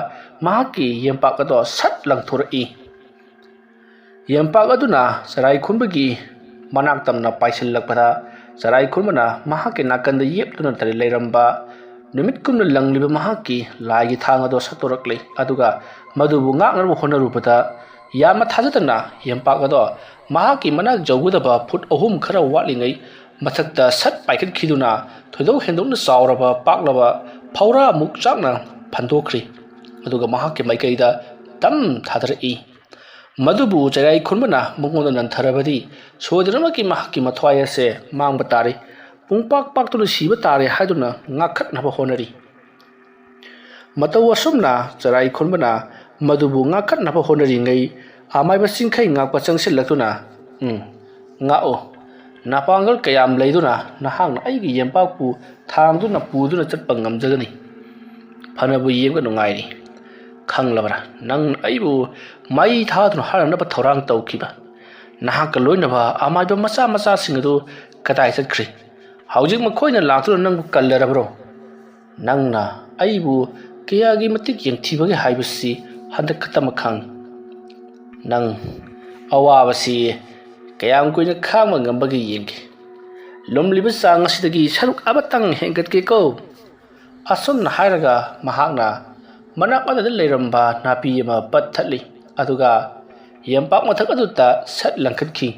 ꯃꯍꯥꯛꯀꯤ ꯌꯦꯝꯄꯥꯛ ꯑꯗꯣ ꯁꯠ ꯂꯪꯊꯣꯔꯛꯏ꯫ ꯌꯦꯝꯄꯥꯛ ꯑꯗꯨꯅ ꯆꯔꯥꯏ ꯈꯨꯟꯕꯒꯤ ꯃꯅꯥꯛ ꯇꯝꯅ ꯄꯥꯏꯁꯤꯜꯂꯛꯄꯗ ꯆꯔꯥꯏ ꯈꯨꯟꯕꯅ ꯃꯍꯥꯛꯀꯤ ꯅꯥꯀꯟꯗ ꯌꯦꯞꯇꯨꯅ ꯂꯩꯔꯝꯕ ꯅꯨꯃꯤꯠ ꯀꯨꯝꯅ ꯂꯪꯂꯤꯕ ꯃꯍꯥꯛꯀꯤ ꯂꯥꯏꯒꯤ ꯊꯥꯡ ꯑꯗꯣ ꯁꯠꯇꯣꯔꯛꯂꯦ꯫ ꯑꯗꯨꯒ ꯃꯗꯨꯕꯨ ꯉꯥꯛꯅꯕ ꯍꯣꯠꯅꯔꯨꯕꯗ ꯌꯥꯝꯅ ꯊꯥꯖꯗꯅ ꯌꯦꯝꯄꯥꯛ ꯑꯗꯣ ꯃꯍꯥꯛꯀꯤ ꯃꯅꯥꯛ ꯌꯧꯒꯗꯕ ꯐꯨꯠ ꯑꯍꯨꯝ ꯈꯔ ꯋꯥꯠꯂꯤꯉꯩ ꯃꯊꯛꯇ ꯁꯠ ꯄꯥꯏꯈꯠꯈꯤꯗꯨꯅ ꯊꯣꯏꯗꯣꯛ ꯍꯦꯟꯗꯣꯛꯅ ꯆꯥꯎꯔꯕ ꯄꯥꯛꯂꯕ ꯐꯧꯔꯥꯃꯨꯛ ꯆꯥꯛꯅ ꯐꯟꯗꯣꯛꯈ꯭ꯔꯤ꯫ ꯑꯗꯨꯒ ꯃꯍꯥꯛꯀꯤ ꯃꯥꯏꯀꯩꯗ ꯗꯝ ꯊꯥꯗꯔꯛꯏ꯫ ꯃꯗꯨꯕꯨ ꯆꯩꯔꯥꯏ ꯈꯨꯟꯕꯅ ꯃꯉꯣꯟꯗ ꯅꯟꯊꯔꯕꯗꯤ ꯁꯣꯏꯗꯅꯃꯛꯀꯤ ꯃꯍꯥꯛꯀꯤ ꯃꯊ꯭ꯋꯥꯏ ꯑꯁꯦ ꯃꯥꯡꯕ ꯇꯥꯔꯦ, ꯄꯨꯡꯄꯥꯛ ꯄꯥꯛꯇꯨꯅ ꯁꯤꯕ ꯇꯥꯔꯦ ꯍꯥꯏꯗꯨꯅ ꯉꯥꯛꯈꯠꯅꯕ ꯍꯣꯠꯅꯔꯤ꯫ ꯃꯇꯧ ꯑꯁꯨꯝꯅ ꯆꯔꯥꯏ ꯈꯨꯟꯕꯅ ꯃꯗꯨꯕꯨ ꯉꯥꯛꯈꯠꯅꯕ ꯍꯣꯠꯅꯔꯤꯉꯩ ꯑꯃꯥꯏꯕ ꯆꯤꯡꯈꯩ ꯉꯥꯛꯄ ꯆꯪꯁꯤꯜꯂꯛꯇꯨꯅ, "ꯎꯝ, ꯉꯥꯛꯑꯣ, ꯅꯄꯥꯡꯒꯜ ꯀꯌꯥꯝ ꯂꯩꯗꯨꯅ ꯅꯍꯥꯛꯅ ꯑꯩꯒꯤ ꯌꯦꯝꯄꯥꯛꯄꯨ ꯊꯥꯡꯗꯨꯅ ꯄꯨꯗꯨꯅ ꯆꯠꯄ ꯉꯝꯖꯒꯅꯤ? ꯐꯅꯕꯨ ꯌꯦꯡꯒꯅꯨ ꯉꯥꯏꯔꯤ꯫ ꯈꯪꯂꯕ꯭ꯔꯥ, ꯅꯪ ꯑꯩꯕꯨ ꯃꯩ ꯊꯥꯗꯨꯅ ꯍꯥꯠꯅꯅꯕ ꯊꯧꯔꯥꯡ ꯇꯧꯈꯤꯕ ꯅꯍꯥꯛꯀ ꯂꯣꯏꯅꯕ ꯑꯃꯥꯏꯕ ꯃꯆꯥ ꯃꯆꯥꯁꯤꯡ ꯑꯗꯨ ꯀꯗꯥꯏ ꯆꯠꯈ꯭ꯔꯤ? ꯍꯧꯖꯤꯛ ꯃꯈꯣꯏꯅ ꯂꯥꯛꯇꯨꯅ ꯅꯪꯕꯨ ꯀꯜꯂꯔꯕ꯭ꯔꯣ? ꯅꯪꯅ ꯑꯩꯕꯨ ꯀꯌꯥꯒꯤ ꯃꯇꯤꯛ ꯌꯦꯡꯊꯤꯕꯒꯦ ꯍꯥꯏꯕꯁꯤ ꯍꯟꯗꯛ ꯈꯛꯇꯃꯛ ꯈꯪꯉꯤ꯫ ꯅꯪ ꯑꯋꯥꯕꯁꯤ ꯀꯌꯥꯝ ꯀꯨꯏꯅ ꯈꯥꯡꯕ ꯉꯝꯕꯒꯦ ꯌꯦꯡꯒꯦ꯫ ꯂꯨꯝꯂꯤꯕ ꯆꯥꯡ ꯑꯁꯤꯗꯒꯤ ꯁꯔꯨꯛ ꯑꯃꯇꯪ ꯍꯦꯟꯒꯠꯀꯦꯀꯣ꯫ ꯑꯁꯨꯝꯅ ꯍꯥꯏꯔꯒ ꯃꯍꯥꯛꯅ ꯃꯅꯥꯛ ꯑꯃꯗ ꯂꯩꯔꯝꯕ ꯅꯥꯄꯤ ꯑꯃ ꯄꯠ ꯊꯠꯂꯤ, ꯑꯗꯨꯒ ꯌꯦꯝꯄꯥꯛ ꯃꯊꯛ ꯑꯗꯨꯗ ꯁꯠ ꯂꯪꯈꯠꯈꯤ꯫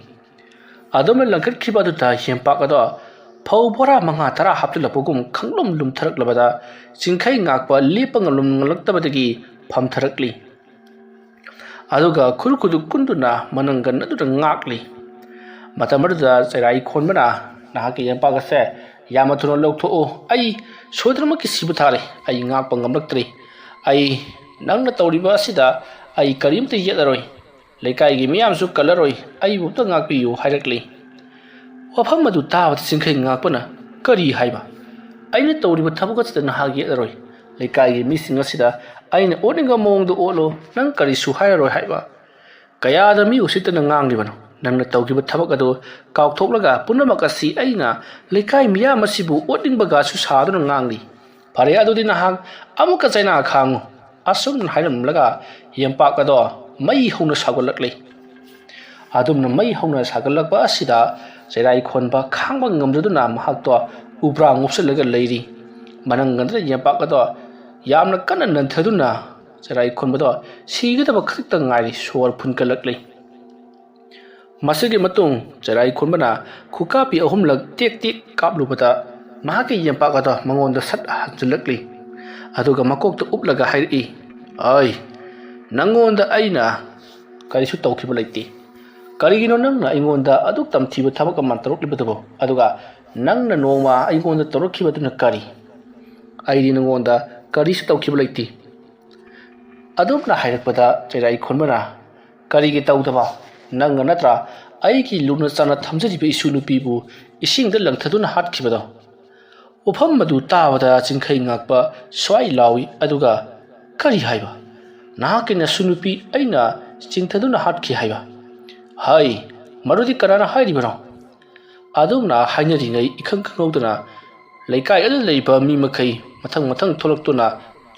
ꯑꯗꯨꯝꯅ ꯂꯪꯈꯠꯈꯤꯕ ꯑꯗꯨꯗ ꯌꯦꯝꯄꯥꯛ ꯑꯗꯣ ꯐꯧ ꯕꯣꯔꯥ ꯃꯉꯥ ꯇꯔꯥ ꯍꯥꯞꯆꯤꯜꯂꯛꯄꯒꯨꯝ ꯈꯪꯂꯨꯝ ꯂꯨꯝꯊꯔꯛꯂꯕꯗ ꯆꯤꯡꯈꯩ ꯉꯥꯛꯄ ꯂꯦꯞꯄ ꯉꯝꯂꯝꯂꯛꯇꯕꯗꯒꯤ ꯐꯝꯊꯔꯛꯂꯤ꯫ ꯑꯗꯨꯒ ꯈꯨꯔꯨ ꯈꯨꯔꯨ ꯀꯨꯟꯗꯨꯅ ꯃꯅꯪꯒꯟ ꯑꯗꯨꯗ ꯉꯥꯛꯂꯤ꯫ ꯃꯇꯝ ꯑꯗꯨꯗ ꯆꯩꯔꯥꯏ ꯈꯣꯟꯕꯅ, "ꯅꯍꯥꯛꯀꯤ ꯌꯦꯝꯄꯥꯛ ꯑꯁꯦ ꯌꯥꯝꯅ ꯊꯨꯅ ꯂꯧꯊꯣꯛꯎ꯫ ꯑꯩ ꯁꯣꯏꯗꯅꯃꯛꯀꯤ ꯁꯤꯕ ꯊꯥꯔꯦ꯫ ꯑꯩ ꯉꯥꯛꯄ ꯉꯝꯂꯛꯇ꯭ꯔꯦ꯫ ꯑꯩ ꯅꯪꯅ ꯇꯧꯔꯤꯕ ꯑꯁꯤꯗ ꯑꯩ ꯀꯔꯤꯝꯇ ꯌꯦꯠꯂꯔꯣꯏ꯫ ꯂꯩꯀꯥꯏꯒꯤ ꯃꯤꯌꯥꯝꯁꯨ ꯀꯜꯂꯔꯣꯏ꯫ ꯑꯩꯕꯨ ꯑꯝꯇ ꯉꯥꯛꯄꯤꯌꯨ" ꯍꯥꯏꯔꯛꯂꯤ꯫ ꯋꯥꯐꯝ ꯑꯗꯨ ꯇꯥꯕꯗ ꯆꯤꯡꯈꯩ ꯉꯥꯛꯄꯅ, "ꯀꯔꯤ ꯍꯥꯏꯕ? ꯑꯩꯅ ꯇꯧꯔꯤꯕ ꯊꯕꯛ ꯑꯁꯤꯗ ꯅꯍꯥꯛ ꯌꯦꯠꯂꯔꯣꯏ꯫ ꯂꯩꯀꯥꯏꯒꯤ ꯃꯤꯁꯤꯡ ꯑꯁꯤꯗ ꯑꯩꯅ ꯑꯣꯠꯅꯤꯡꯕ ꯃꯑꯣꯡꯗ ꯑꯣꯠꯂꯨ, ꯅꯪ ꯀꯔꯤꯁꯨ ꯍꯥꯏꯔꯔꯣꯏ" ꯍꯥꯏꯕ꯫ "ꯀꯌꯥꯗ ꯃꯤ ꯎꯁꯤꯠꯇꯅ ꯉꯥꯡꯂꯤꯕꯅꯣ? ꯅꯪꯅ ꯇꯧꯈꯤꯕ ꯊꯕꯛ ꯑꯗꯨ ꯀꯥꯎꯊꯣꯛꯂꯒ ꯄꯨꯝꯅꯃꯛ ꯑꯁꯤ ꯑꯩꯅ ꯂꯩꯀꯥꯏ ꯃꯤꯌꯥꯝ ꯑꯁꯤꯕꯨ ꯑꯣꯠꯅꯤꯡꯕꯒꯁꯨ ꯁꯥꯗꯨꯅ ꯉꯥꯡꯂꯤ꯫ ꯐꯔꯦ, ꯑꯗꯨꯗꯤ ꯅꯍꯥꯛ ꯑꯃꯨꯛꯀ ꯆꯩꯅꯥ ꯈꯥꯡꯉꯨ"꯫ ꯑꯁꯨꯝꯅ ꯍꯥꯏꯔꯝꯂꯒ ꯌꯦꯝꯄꯥꯛ ꯑꯗꯣ ꯃꯩ ꯍꯧꯅ ꯁꯥꯒꯠꯂꯛꯂꯤ꯫ ꯑꯗꯨꯝꯅ ꯃꯩ ꯍꯧꯅ ꯁꯥꯒꯠꯂꯛꯄ ꯑꯁꯤꯗ ꯆꯩꯔꯥꯏ ꯈꯣꯟꯕ ꯈꯥꯡꯕ ꯉꯝꯗꯗꯨꯅ ꯃꯍꯥꯛꯇꯣ ꯎꯕ꯭ꯔꯥ ꯉꯨꯞꯁꯜꯂꯒ ꯂꯩꯔꯤ꯫ ꯃꯅꯪꯒꯟꯗ ꯌꯦꯝꯄꯥꯛ ꯑꯗꯣ ꯌꯥꯝꯅ ꯀꯟꯅ ꯅꯟꯊꯗꯨꯅ ꯆꯩꯔꯥꯏ ꯈꯣꯟꯕꯗꯣ ꯁꯤꯒꯗꯕ ꯈꯛꯇ ꯉꯥꯏꯔꯤ, ꯁꯣꯔ ꯐꯨꯟꯒꯠꯂꯛꯂꯤ꯫ ꯃꯁꯤꯒꯤ ꯃꯇꯨꯡ ꯆꯩꯔꯥꯏ ꯈꯣꯟꯕꯅ ꯈꯨꯀꯥꯞꯄꯤ ꯑꯍꯨꯝꯂꯛ ꯇꯦꯛ ꯇꯦꯛ ꯀꯥꯞꯂꯨꯕꯗ ꯃꯍꯥꯛꯀꯤ ꯌꯦꯝꯄꯥꯛ ꯑꯗꯣ ꯃꯉꯣꯟꯗ ꯁꯠ ꯍꯟꯖꯤꯜꯂꯛꯂꯤ꯫ ꯑꯗꯨꯒ ꯃꯀꯣꯛꯇ ꯎꯞꯂꯒ ꯍꯥꯏꯔꯛꯏ, "ꯑꯩ, ꯅꯪꯉꯣꯟꯗ ꯑꯩꯅ ꯀꯔꯤꯁꯨ ꯇꯧꯈꯤꯕ ꯂꯩꯇꯦ꯫ ꯀꯔꯤꯒꯤꯅꯣ ꯅꯪꯅ ꯑꯩꯉꯣꯟꯗ ꯑꯗꯨꯛ ꯇꯝꯊꯤꯕ ꯊꯕꯛ ꯑꯃ ꯇꯧꯔꯛꯂꯤꯕꯗꯨꯕꯨ? ꯑꯗꯨꯒ ꯅꯪꯅ ꯅꯣꯡꯃ ꯑꯩꯉꯣꯟꯗ ꯇꯧꯔꯛꯈꯤꯕꯗꯨꯅ ꯀꯔꯤ? ꯑꯩꯗꯤ ꯅꯉꯣꯟꯗ ꯀꯔꯤꯁꯨ ꯇꯧꯈꯤꯕ ꯂꯩꯇꯦ"꯫ ꯑꯗꯨꯝꯅ ꯍꯥꯏꯔꯛꯄꯗ ꯆꯩꯔꯥꯏ ꯈꯣꯟꯕꯅ, "ꯀꯔꯤꯒꯤ ꯇꯧꯗꯕ? ꯅꯪꯅ ꯅꯠꯇ꯭ꯔꯥ ꯑꯩꯒꯤ ꯂꯨꯅ ꯆꯥꯟꯅ ꯊꯝꯖꯔꯤꯕ ꯏꯁꯨ ꯅꯨꯄꯤꯕꯨ ꯏꯁꯤꯡꯗ ꯂꯪꯊꯗꯨꯅ ꯍꯥꯠꯈꯤꯕꯗꯣ꯫ ꯋꯥꯐꯝ ꯑꯗꯨ ꯇꯥꯕꯗ ꯆꯤꯡꯈꯩ ꯉꯥꯛꯄ ꯁ꯭ꯋꯥꯏ ꯂꯥꯎꯏ, ꯑꯗꯨꯒ "ꯀꯔꯤ ꯍꯥꯏꯕ? ꯅꯍꯥꯛꯀꯤ ꯅꯁꯨ ꯅꯨꯄꯤ ꯑꯩꯅ ꯆꯤꯡꯊꯗꯨꯅ ꯍꯥꯠꯈꯤ ꯍꯥꯏꯕ? ꯍꯥꯏ, ꯃꯗꯨꯗꯤ ꯀꯅꯥꯅ ꯍꯥꯏꯔꯤꯕꯅꯣ?" ꯑꯗꯨꯝꯅ ꯍꯥꯏꯅꯔꯤꯉꯩ ꯏꯈꯪ ꯈꯪꯍꯧꯗꯅ ꯂꯩꯀꯥꯏ ꯑꯗꯨꯗ ꯂꯩꯕ ꯃꯤ ꯃꯈꯩ ꯃꯊꯪ ꯃꯊꯪ ꯊꯣꯛꯂꯛꯇꯨꯅ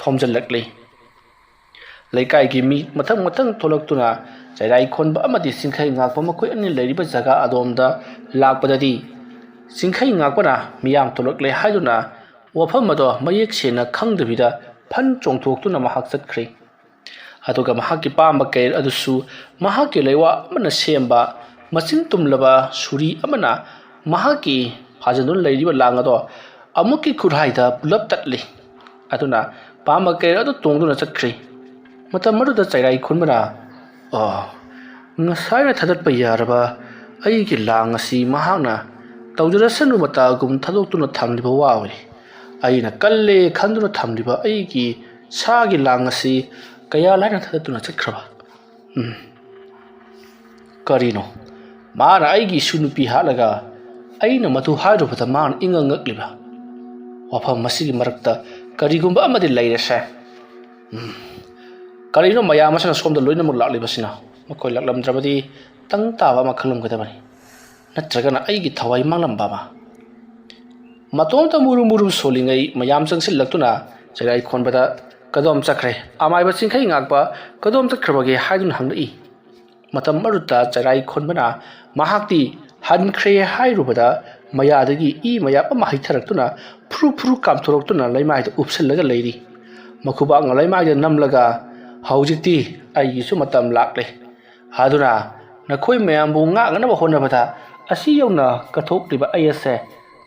ꯊꯣꯝꯖꯤꯜꯂꯛꯂꯤ꯫ ꯂꯩꯀꯥꯏꯒꯤ ꯃꯤ ꯃꯊꯪ ꯃꯊꯪ ꯊꯣꯛꯂꯛꯇꯨꯅ ꯆꯩꯔꯥꯏ ꯈꯣꯟꯕ ꯑꯃꯗꯤ ꯆꯤꯡꯈꯩ ꯉꯥꯛꯄ ꯃꯈꯣꯏ ꯑꯅꯤ ꯂꯩꯔꯤꯕ ꯖꯒꯥ ꯑꯗꯣꯝꯗ ꯂꯥꯛꯄꯗꯗꯤ, ꯆꯤꯡꯈꯩ ꯉꯥꯛꯄꯅ ꯃꯤꯌꯥꯝ ꯊꯣꯛꯂꯛꯂꯦ ꯍꯥꯏꯗꯨꯅ ꯋꯥꯐꯝ ꯑꯗꯣ ꯃꯌꯦꯛ ꯁꯦꯡꯅ ꯈꯪꯗꯕꯤꯗ ꯐꯟ ꯆꯣꯡꯊꯣꯛꯇꯨꯅ ꯃꯍꯥꯛ ꯆꯠꯈ꯭ꯔꯦ꯫ ꯑꯗꯨꯒ ꯃꯍꯥꯛꯀꯤ ꯄꯥꯝꯕ ꯀꯩꯔꯦꯜ ꯑꯗꯨꯁꯨ ꯃꯍꯥꯛꯀꯤ ꯂꯩꯋꯥ ꯑꯃꯅ ꯁꯦꯝꯕ ꯃꯆꯤꯟ ꯇꯨꯝꯂꯕ ꯁꯨꯔꯤ ꯑꯃꯅ ꯃꯍꯥꯛꯀꯤ ꯐꯥꯖꯤꯟꯗꯨꯅ ꯂꯩꯔꯤꯕ ꯂꯥꯡ ꯑꯗꯣ ꯑꯃꯨꯛꯀꯤ ꯈꯨꯠꯍꯥꯏꯗ ꯄꯨꯂꯞ ꯇꯠꯂꯤ꯫ ꯑꯗꯨꯅ ꯄꯥꯝꯕ ꯀꯩꯔꯦꯜ ꯑꯗꯨ ꯇꯣꯡꯗꯨꯅ ꯆꯠꯈ꯭ꯔꯤ꯫ ꯃꯇꯝ ꯑꯗꯨꯗ ꯆꯩꯔꯥꯏ ꯈꯨꯟꯕꯅ, "ꯑꯣ, ꯉꯁꯥꯏꯅ ꯊꯥꯗꯠꯄ ꯌꯥꯔꯕ ꯑꯩꯒꯤ ꯂꯥꯡ ꯑꯁꯤ ꯃꯍꯥꯛꯅ ꯇꯧꯖꯔꯁꯅꯨ ꯃꯇꯥꯒꯨꯝ ꯊꯥꯗꯣꯛꯇꯨꯅ ꯊꯝꯂꯤꯕ ꯋꯥ ꯑꯣꯏꯔꯦ꯫ ꯑꯩꯅ ꯀꯜꯂꯦ ꯈꯟꯗꯨꯅ ꯊꯝꯂꯤꯕ ꯑꯩꯒꯤ ꯁꯥꯒꯤ ꯂꯥꯡ ꯑꯁꯤ ꯀꯌꯥ ꯂꯥꯏꯅ ꯊꯥꯗꯠꯇꯨꯅ ꯆꯠꯈ꯭ꯔꯕ? ꯎꯝ꯫ ꯀꯔꯤꯅꯣ? ꯃꯥꯅ ꯑꯩꯒꯤ ꯏꯁꯨ ꯅꯨꯄꯤ ꯍꯥꯠꯂꯒ ꯑꯩꯅ ꯃꯗꯨ ꯍꯥꯏꯔꯨꯕꯗ ꯃꯥꯅ ꯏꯉꯛ ꯉꯛꯂꯤꯕ? ꯋꯥꯐꯝ ꯑꯁꯤꯒꯤ ꯃꯔꯛꯇ ꯀꯔꯤꯒꯨꯝꯕ ꯑꯃꯗꯤ ꯂꯩꯔꯦꯁꯦ꯫ ꯎꯝ꯫ ꯀꯔꯤꯅꯣ ꯃꯌꯥꯝ ꯑꯁꯤꯅ ꯁꯣꯝꯗ ꯂꯣꯏꯅꯃꯛ ꯂꯥꯛꯂꯤꯕꯁꯤꯅ? ꯃꯈꯣꯏ ꯂꯥꯛꯂꯝꯗ꯭ꯔꯕꯗꯤ ꯇꯪ ꯇꯥꯕ ꯑꯃ ꯈꯜꯂꯝꯒꯗꯕꯅꯤ꯫ ꯅꯠꯇ꯭ꯔꯒꯅ ꯑꯩꯒꯤ ꯊꯋꯥꯏ ꯃꯥꯡꯂꯝꯕ ꯑꯃ?" ꯃꯇꯣꯝꯇ ꯃꯨꯔꯨꯝ ꯃꯨꯔꯨꯝ ꯁꯣꯜꯂꯤꯉꯩ ꯃꯌꯥꯝ ꯆꯪꯁꯤꯜꯂꯛꯇꯨꯅ ꯆꯩꯔꯥꯏ ꯈꯣꯟꯕꯗ ꯀꯗꯣꯝ ꯆꯠꯈ꯭ꯔꯦ꯫ ꯑꯃꯥꯏꯕ ꯆꯤꯡꯈꯩ ꯉꯥꯛꯄ ꯀꯗꯣꯝ ꯆꯠꯈ꯭ꯔꯕꯒꯦ ꯍꯥꯏꯗꯨꯅ ꯍꯪꯂꯛꯏ꯫ ꯃꯇꯝ ꯑꯗꯨꯗ ꯆꯩꯔꯥꯏ ꯈꯣꯟꯕꯅ ꯃꯍꯥꯛꯇꯤ ꯍꯟꯈ꯭ꯔꯦ ꯍꯥꯏꯔꯨꯕꯗ ꯃꯌꯥꯗꯒꯤ ꯏ ꯃꯌꯥꯝ ꯑꯃ ꯍꯩꯊꯔꯛꯇꯨꯅ ꯐꯨꯔꯨ ꯐꯨꯔꯨ ꯀꯥꯝꯊꯣꯔꯛꯇꯨꯅ ꯂꯩꯃꯥꯏꯗ ꯎꯞꯁꯤꯜꯂꯒ ꯂꯩꯔꯤ꯫ ꯃꯈꯨꯕꯥꯛꯅ ꯂꯩꯃꯥꯏꯗ ꯅꯝꯂꯒ, "ꯍꯧꯖꯤꯛꯇꯤ ꯑꯩꯒꯤꯁꯨ ꯃꯇꯝ ꯂꯥꯛꯂꯦ꯫ ꯑꯗꯨꯅ ꯅꯈꯣꯏ ꯃꯌꯥꯝꯕꯨ ꯉꯥꯛꯅꯅꯕ ꯍꯣꯠꯅꯕꯗ ꯑꯁꯤ ꯌꯧꯅ ꯀꯠꯊꯣꯛꯂꯤꯕ ꯑꯩ ꯑꯁꯦ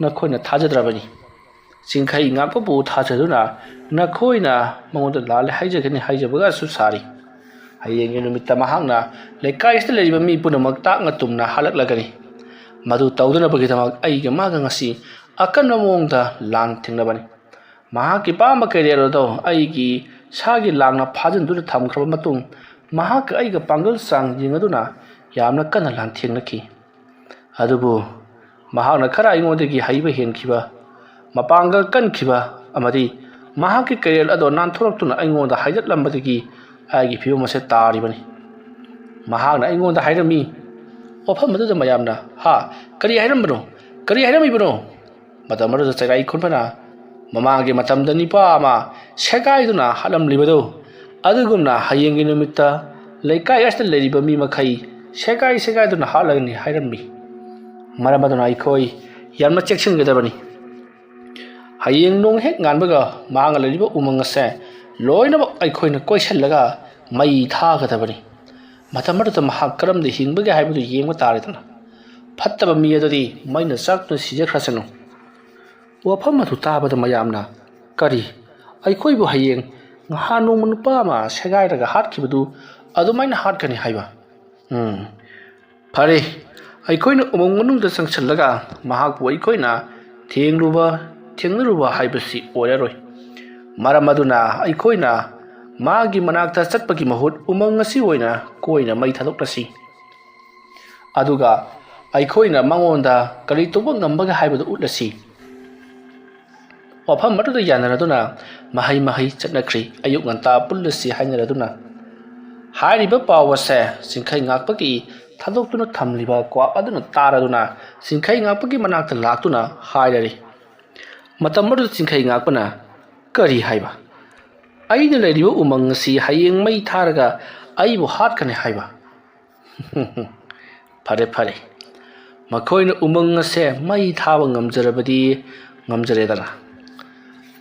ꯅꯈꯣꯏꯅ ꯊꯥꯖꯗ꯭ꯔꯕꯅꯤ꯫ ꯆꯤꯡꯈꯩ ꯉꯥꯛꯄꯕꯨ ꯊꯥꯖꯗꯨꯅ ꯅꯈꯣꯏꯅ ꯃꯉꯣꯟꯗ ꯂꯥꯜꯂꯦ ꯍꯥꯏꯖꯒꯅꯤ ꯍꯥꯏꯖꯕꯒꯁꯨ ꯁꯥꯔꯤ꯫ ꯍꯌꯦꯡꯒꯤ ꯅꯨꯃꯤꯠꯇ ꯃꯍꯥꯛꯅ ꯂꯩꯀꯥꯏ ꯑꯁꯤꯗ ꯂꯩꯔꯤꯕ ꯃꯤ ꯄꯨꯝꯅꯃꯛ ꯇꯥꯛꯅ ꯇꯨꯝꯅ ꯍꯥꯠꯂꯛꯂꯒꯅꯤ꯫ ꯃꯗꯨ ꯇꯧꯗꯅꯕꯒꯤꯗꯃꯛ ꯑꯩꯒ ꯃꯥꯒ ꯉꯁꯤ ꯑꯀꯟꯕ ꯃꯑꯣꯡꯗ ꯂꯥꯟ ꯊꯦꯡꯅꯕꯅꯤ꯫ ꯃꯍꯥꯛꯀꯤ ꯄꯥꯝꯕ ꯀꯩꯔꯦꯜ ꯑꯗꯣ ꯑꯩꯒꯤ ꯁꯥꯒꯤ ꯂꯥꯡꯅ ꯐꯥꯖꯤꯟꯗꯨꯅ ꯊꯝꯈ꯭ꯔꯕ ꯃꯇꯨꯡ, ꯃꯍꯥꯛꯀ ꯑꯩꯒ ꯄꯥꯡꯒꯜ ꯆꯥꯡ ꯌꯦꯡꯅꯗꯨꯅ ꯌꯥꯝꯅ ꯀꯟꯅ ꯂꯥꯟꯊꯦꯡꯅꯈꯤ꯫ ꯑꯗꯨꯕꯨ ꯃꯍꯥꯛꯅ ꯈꯔ ꯑꯩꯉꯣꯟꯗꯒꯤ ꯍꯩꯕ ꯍꯦꯟꯈꯤꯕ, ꯃꯄꯥꯡꯒꯜ ꯀꯟꯈꯤꯕ ꯑꯃꯗꯤ ꯃꯍꯥꯛꯀꯤ ꯀꯩꯔꯦꯜ ꯑꯗꯣ ꯅꯥꯟꯊꯣꯔꯛꯇꯨꯅ ꯑꯩꯉꯣꯟꯗ ꯍꯥꯏꯗꯠꯂꯝꯕꯗꯒꯤ ꯑꯩꯒꯤ ꯐꯤꯕꯝ ꯑꯁꯦ ꯇꯥꯔꯤꯕꯅꯤ꯫ ꯃꯍꯥꯛꯅ ꯑꯩꯉꯣꯟꯗ ꯍꯥꯏꯔꯝꯃꯤ꯫ ꯋꯥꯐꯝ ꯑꯗꯨꯗ ꯃꯌꯥꯝꯅ, "ꯍꯥ? ꯀꯔꯤ ꯍꯥꯏꯔꯝꯕꯅꯣ? ꯀꯔꯤ ꯍꯥꯏꯔꯝꯃꯤꯕꯅꯣ?" ꯃꯇꯝ ꯑꯗꯨꯗ ꯆꯩꯔꯥꯏ ꯈꯨꯟꯕꯅ, "ꯃꯃꯥꯡꯒꯤ ꯃꯇꯝꯗ ꯅꯤꯄꯥ ꯑꯃ ꯁꯦꯒꯥꯏꯗꯨꯅ ꯍꯥꯠꯂꯝꯂꯤꯕꯗꯨ, ꯑꯗꯨꯒꯨꯝꯅ ꯍꯌꯦꯡꯒꯤ ꯅꯨꯃꯤꯠꯇ ꯂꯩꯀꯥꯏ ꯑꯁꯤꯗ ꯂꯩꯔꯤꯕ ꯃꯤ ꯃꯈꯩ ꯁꯦꯒꯥꯏ ꯁꯦꯒꯥꯏꯗꯨꯅ ꯍꯥꯠꯂꯒꯅꯤ" ꯍꯥꯏꯔꯝꯃꯤ꯫ ꯃꯔꯝ ꯑꯗꯨꯅ ꯑꯩꯈꯣꯏ ꯌꯥꯝꯅ ꯆꯦꯛꯁꯤꯟꯒꯗꯕꯅꯤ꯫ ꯍꯌꯦꯡ ꯅꯣꯡ ꯍꯦꯛ ꯉꯥꯟꯕꯒ ꯃꯍꯥꯛꯅ ꯂꯩꯔꯤꯕ ꯎꯃꯪ ꯑꯁꯦ ꯂꯣꯏꯅꯃꯛ ꯑꯩꯈꯣꯏꯅ ꯀꯣꯏꯁꯤꯜꯂꯒ ꯃꯩ ꯊꯥꯒꯗꯕꯅꯤ꯫ ꯃꯇꯝ ꯑꯗꯨꯗ ꯃꯍꯥꯛ ꯀꯔꯝꯅ ꯍꯤꯡꯕꯒꯦ ꯍꯥꯏꯕꯗꯨ ꯌꯦꯡꯕ ꯇꯥꯔꯦꯗꯅ꯫ ꯐꯠꯇꯕ ꯃꯤ ꯑꯗꯨꯗꯤ ꯃꯩꯅ ꯆꯥꯛꯇꯨꯅ ꯁꯤꯖꯈ꯭ꯔꯁꯅꯨ꯫ ꯋꯥꯐꯝ ꯑꯗꯨ ꯇꯥꯕꯗ ꯃꯌꯥꯝꯅ, "ꯀꯔꯤ? ꯑꯩꯈꯣꯏꯕꯨ ꯍꯌꯦꯡ ꯅꯍꯥꯟ ꯅꯣꯡꯃ ꯅꯨꯄꯥ ꯑꯃ ꯁꯦꯒꯥꯏꯔꯒ ꯍꯥꯠꯈꯤꯕꯗꯨ ꯑꯗꯨꯃꯥꯏꯅ ꯍꯥꯠꯀꯅꯤ ꯍꯥꯏꯕ? ꯎꯝ, ꯐꯔꯦ, ꯑꯩꯈꯣꯏꯅ ꯎꯃꯪ ꯃꯅꯨꯡꯗ ꯆꯪꯁꯤꯜꯂꯒ ꯃꯍꯥꯛꯄꯨ ꯑꯩꯈꯣꯏꯅ ꯊꯦꯡꯂꯨꯕ, ꯊꯦꯡꯅꯔꯨꯕ ꯍꯥꯏꯕꯁꯤ ꯑꯣꯏꯔꯔꯣꯏ꯫ ꯃꯔꯝ ꯑꯗꯨꯅ ꯑꯩꯈꯣꯏꯅ ꯃꯥꯒꯤ ꯃꯅꯥꯛꯇ ꯆꯠꯄꯒꯤ ꯃꯍꯨꯠ ꯎꯃꯪ ꯑꯁꯤ ꯑꯣꯏꯅ ꯀꯣꯏꯅ ꯃꯩ ꯊꯥꯗꯣꯛꯂꯁꯤ꯫ ꯑꯗꯨꯒ ꯑꯩꯈꯣꯏꯅ ꯃꯉꯣꯟꯗ ꯀꯔꯤ ꯇꯧꯕ ꯉꯝꯕꯒꯦ ꯍꯥꯏꯕꯗꯨ ꯎꯠꯂꯁꯤ꯫" ꯋꯥꯐꯝ ꯑꯗꯨꯗ ꯌꯥꯅꯔꯗꯨꯅ ꯃꯍꯩ ꯃꯍꯩ ꯆꯠꯅꯈ꯭ꯔꯤ꯫ ꯑꯌꯨꯛ ꯉꯟꯇꯥ ꯄꯨꯜꯂꯁꯤ ꯍꯥꯏꯅꯔꯗꯨꯅ ꯍꯥꯏꯔꯤꯕ ꯄꯥꯎ ꯑꯁꯦ ꯆꯤꯡꯈꯩ ꯉꯥꯛꯄꯒꯤ ꯊꯥꯗꯣꯛꯇꯨꯅ ꯊꯝꯂꯤꯕ ꯀ꯭ꯋꯥꯛ ꯑꯗꯨꯅ ꯇꯥꯔꯗꯨꯅ ꯆꯤꯡꯈꯩ ꯉꯥꯛꯄꯒꯤ ꯃꯅꯥꯛꯇ ꯂꯥꯛꯇꯨꯅ ꯍꯥꯏꯔꯔꯤ꯫ ꯃꯇꯝ ꯑꯗꯨꯗ ꯆꯤꯡꯈꯩ ꯉꯥꯛꯄꯅ, "ꯀꯔꯤ ꯍꯥꯏꯕ? ꯑꯩꯅ ꯂꯩꯔꯤꯕ ꯎꯃꯪ ꯑꯁꯤ ꯍꯌꯦꯡ ꯃꯩ ꯊꯥꯔꯒ ꯑꯩꯕꯨ ꯍꯥꯠꯀꯅꯤ ꯍꯥꯏꯕ?" "ꯐꯔꯦ, ꯐꯔꯦ꯫ ꯃꯈꯣꯏꯅ ꯎꯃꯪ ꯑꯁꯦ ꯃꯩ ꯊꯥꯕ ꯉꯝꯖꯔꯕꯗꯤ ꯉꯝꯖꯔꯦꯗꯅ꯫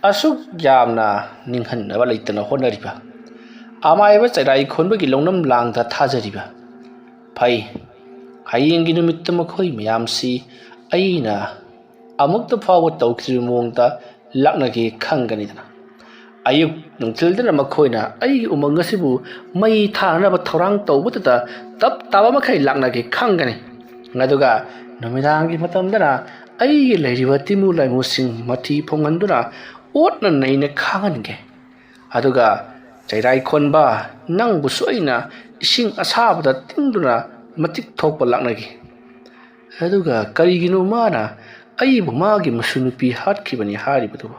ꯑꯁꯨꯛ ꯌꯥꯝꯅ ꯅꯤꯡꯍꯟꯅꯕ ꯂꯩꯇꯅ ꯍꯣꯠꯅꯔꯤꯕ, ꯑꯃꯥꯏꯕ ꯆꯩꯔꯥꯏ ꯈꯣꯟꯕꯒꯤ ꯂꯧꯅꯝ ꯂꯥꯡꯗ ꯊꯥꯖꯔꯤꯕ꯫ ꯐꯩ, ꯍꯌꯦꯡꯒꯤ ꯅꯨꯃꯤꯠꯇ ꯃꯈꯣꯏ ꯃꯌꯥꯝꯁꯤ ꯑꯩꯅ ꯑꯃꯨꯛꯇ ꯐꯥꯎꯕ ꯇꯧꯈꯤꯗ꯭ꯔꯤꯕ ꯃꯑꯣꯡꯗ ꯂꯥꯛꯅꯒꯦ ꯈꯪꯒꯅꯤꯗꯅ꯫ ꯑꯌꯨꯛ ꯅꯨꯡꯊꯤꯜꯗꯅ ꯃꯈꯣꯏꯅ ꯑꯩꯒꯤ ꯎꯃꯪ ꯑꯁꯤꯕꯨ ꯃꯩ ꯊꯥꯅꯅꯕ ꯊꯧꯔꯥꯡ ꯇꯧꯕꯗꯨꯗ ꯇꯞ ꯇꯥꯕ ꯃꯈꯩ ꯂꯥꯛꯅꯒꯦ ꯈꯪꯒꯅꯤ꯫ ꯑꯗꯨꯒ ꯅꯨꯃꯤꯗꯥꯡꯒꯤ ꯃꯇꯝꯗꯅ ꯑꯩꯒꯤ ꯂꯩꯔꯤꯕ ꯇꯤꯃꯨ ꯂꯥꯏꯃꯨꯁꯤꯡ ꯃꯊꯤ ꯐꯣꯡꯍꯟꯗꯨꯅ ꯑꯣꯠꯅ ꯅꯩꯅ ꯈꯥꯡꯍꯟꯒꯦ꯫ ꯑꯗꯨꯒ ꯆꯩꯔꯥꯏ ꯈꯣꯟꯕ, ꯅꯪꯕꯨꯁꯨ ꯑꯩꯅ ꯏꯁꯤꯡ ꯑꯁꯥꯕꯗ ꯇꯤꯡꯗꯨꯅ ꯃꯇꯤꯛ ꯊꯣꯛꯄ ꯂꯥꯛꯅꯈꯤ꯫ ꯑꯗꯨꯒ ꯀꯔꯤꯒꯤꯅꯣ ꯃꯥꯅ ꯑꯩꯕꯨ ꯃꯥꯒꯤ ꯃꯁꯨ ꯅꯨꯄꯤ ꯍꯥꯠꯈꯤꯕꯅꯤ ꯍꯥꯏꯔꯤꯕꯗꯨꯕꯨ?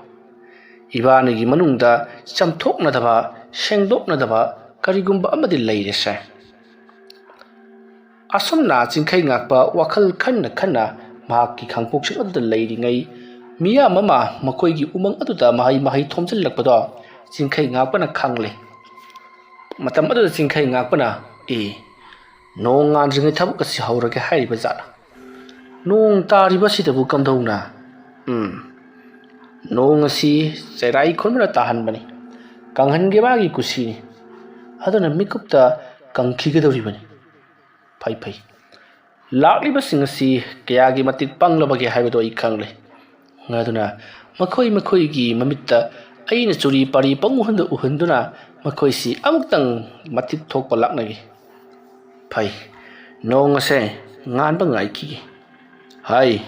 ꯏꯕꯥꯅꯤꯒꯤ ꯃꯅꯨꯡꯗ ꯆꯝꯊꯣꯛꯅꯗꯕ, ꯁꯦꯡꯗꯣꯛꯅꯗꯕ ꯀꯔꯤꯒꯨꯝꯕ ꯑꯃꯗꯤ ꯂꯩꯔꯦꯁꯦ꯫ ꯑꯁꯨꯝꯅ ꯆꯤꯡꯈꯩ ꯉꯥꯛꯄ ꯋꯥꯈꯜ ꯈꯟꯅ ꯈꯟꯅ ꯃꯍꯥꯛꯀꯤ ꯈꯥꯡꯄꯣꯛꯁꯤꯡ ꯑꯗꯨꯗ ꯂꯩꯔꯤꯉꯩ, ꯃꯤꯌꯥꯝ ꯑꯃ ꯃꯈꯣꯏꯒꯤ ꯎꯃꯪ ꯑꯗꯨꯗ ꯃꯍꯩ ꯃꯍꯩ ꯊꯣꯝꯖꯤꯜꯂꯛꯄꯗꯣ ꯆꯤꯡꯈꯩ ꯉꯥꯛꯄꯅ ꯈꯪꯂꯦ꯫ ꯃꯇꯝ ꯑꯗꯨꯗ ꯆꯤꯡꯈꯩ ꯉꯥꯛꯄꯅ, "ꯑꯦ, ꯅꯣꯡ ꯉꯥꯟꯗ꯭ꯔꯤꯉꯩ ꯊꯕꯛ ꯑꯁꯤ ꯍꯧꯔꯒꯦ ꯍꯥꯏꯔꯤꯕ ꯖꯥꯠꯂ? ꯅꯣꯡ ꯇꯥꯔꯤꯕꯁꯤꯗꯕꯨ ꯀꯝꯗꯧꯅ? ꯎꯝ, ꯅꯣꯡ ꯑꯁꯤ ꯆꯩꯔꯥꯏ ꯈꯣꯟꯕꯅ ꯇꯥꯍꯟꯕꯅꯤ, ꯀꯪꯍꯟꯒꯦ ꯃꯥꯒꯤ ꯀꯨꯁꯤꯅꯤ꯫ ꯑꯗꯨꯅ ꯃꯤꯀꯨꯞꯇ ꯀꯪꯈꯤꯒꯗꯧꯔꯤꯕꯅꯤ꯫ ꯐꯩ, ꯐꯩ꯫ ꯂꯥꯛꯂꯤꯕꯁꯤꯡ ꯑꯁꯤ ꯀꯌꯥꯒꯤ ꯃꯇꯤꯛ ꯄꯪꯂꯕꯒꯦ ꯍꯥꯏꯕꯗꯨ ꯑꯩ ꯈꯪꯂꯦ꯫ ꯑꯗꯨꯅ ꯃꯈꯣꯏ ꯃꯈꯣꯏꯒꯤ ꯃꯃꯤꯠꯇ ꯑꯩꯅ ꯆꯨꯔꯤ ꯄꯥꯔꯤ ꯄꯪꯎꯍꯟꯗ ꯎꯍꯟꯗꯨꯅ ꯃꯈꯣꯏꯁꯤ ꯑꯃꯨꯛꯇꯪ ꯃꯇꯤꯛ ꯊꯣꯛꯄ ꯂꯥꯛꯅꯒꯦ꯫ ꯐꯩ, ꯅꯣꯡ ꯑꯁꯦ ꯉꯥꯟꯕ ꯉꯥꯏꯈꯤꯒꯦ꯫ ꯍꯥꯏ,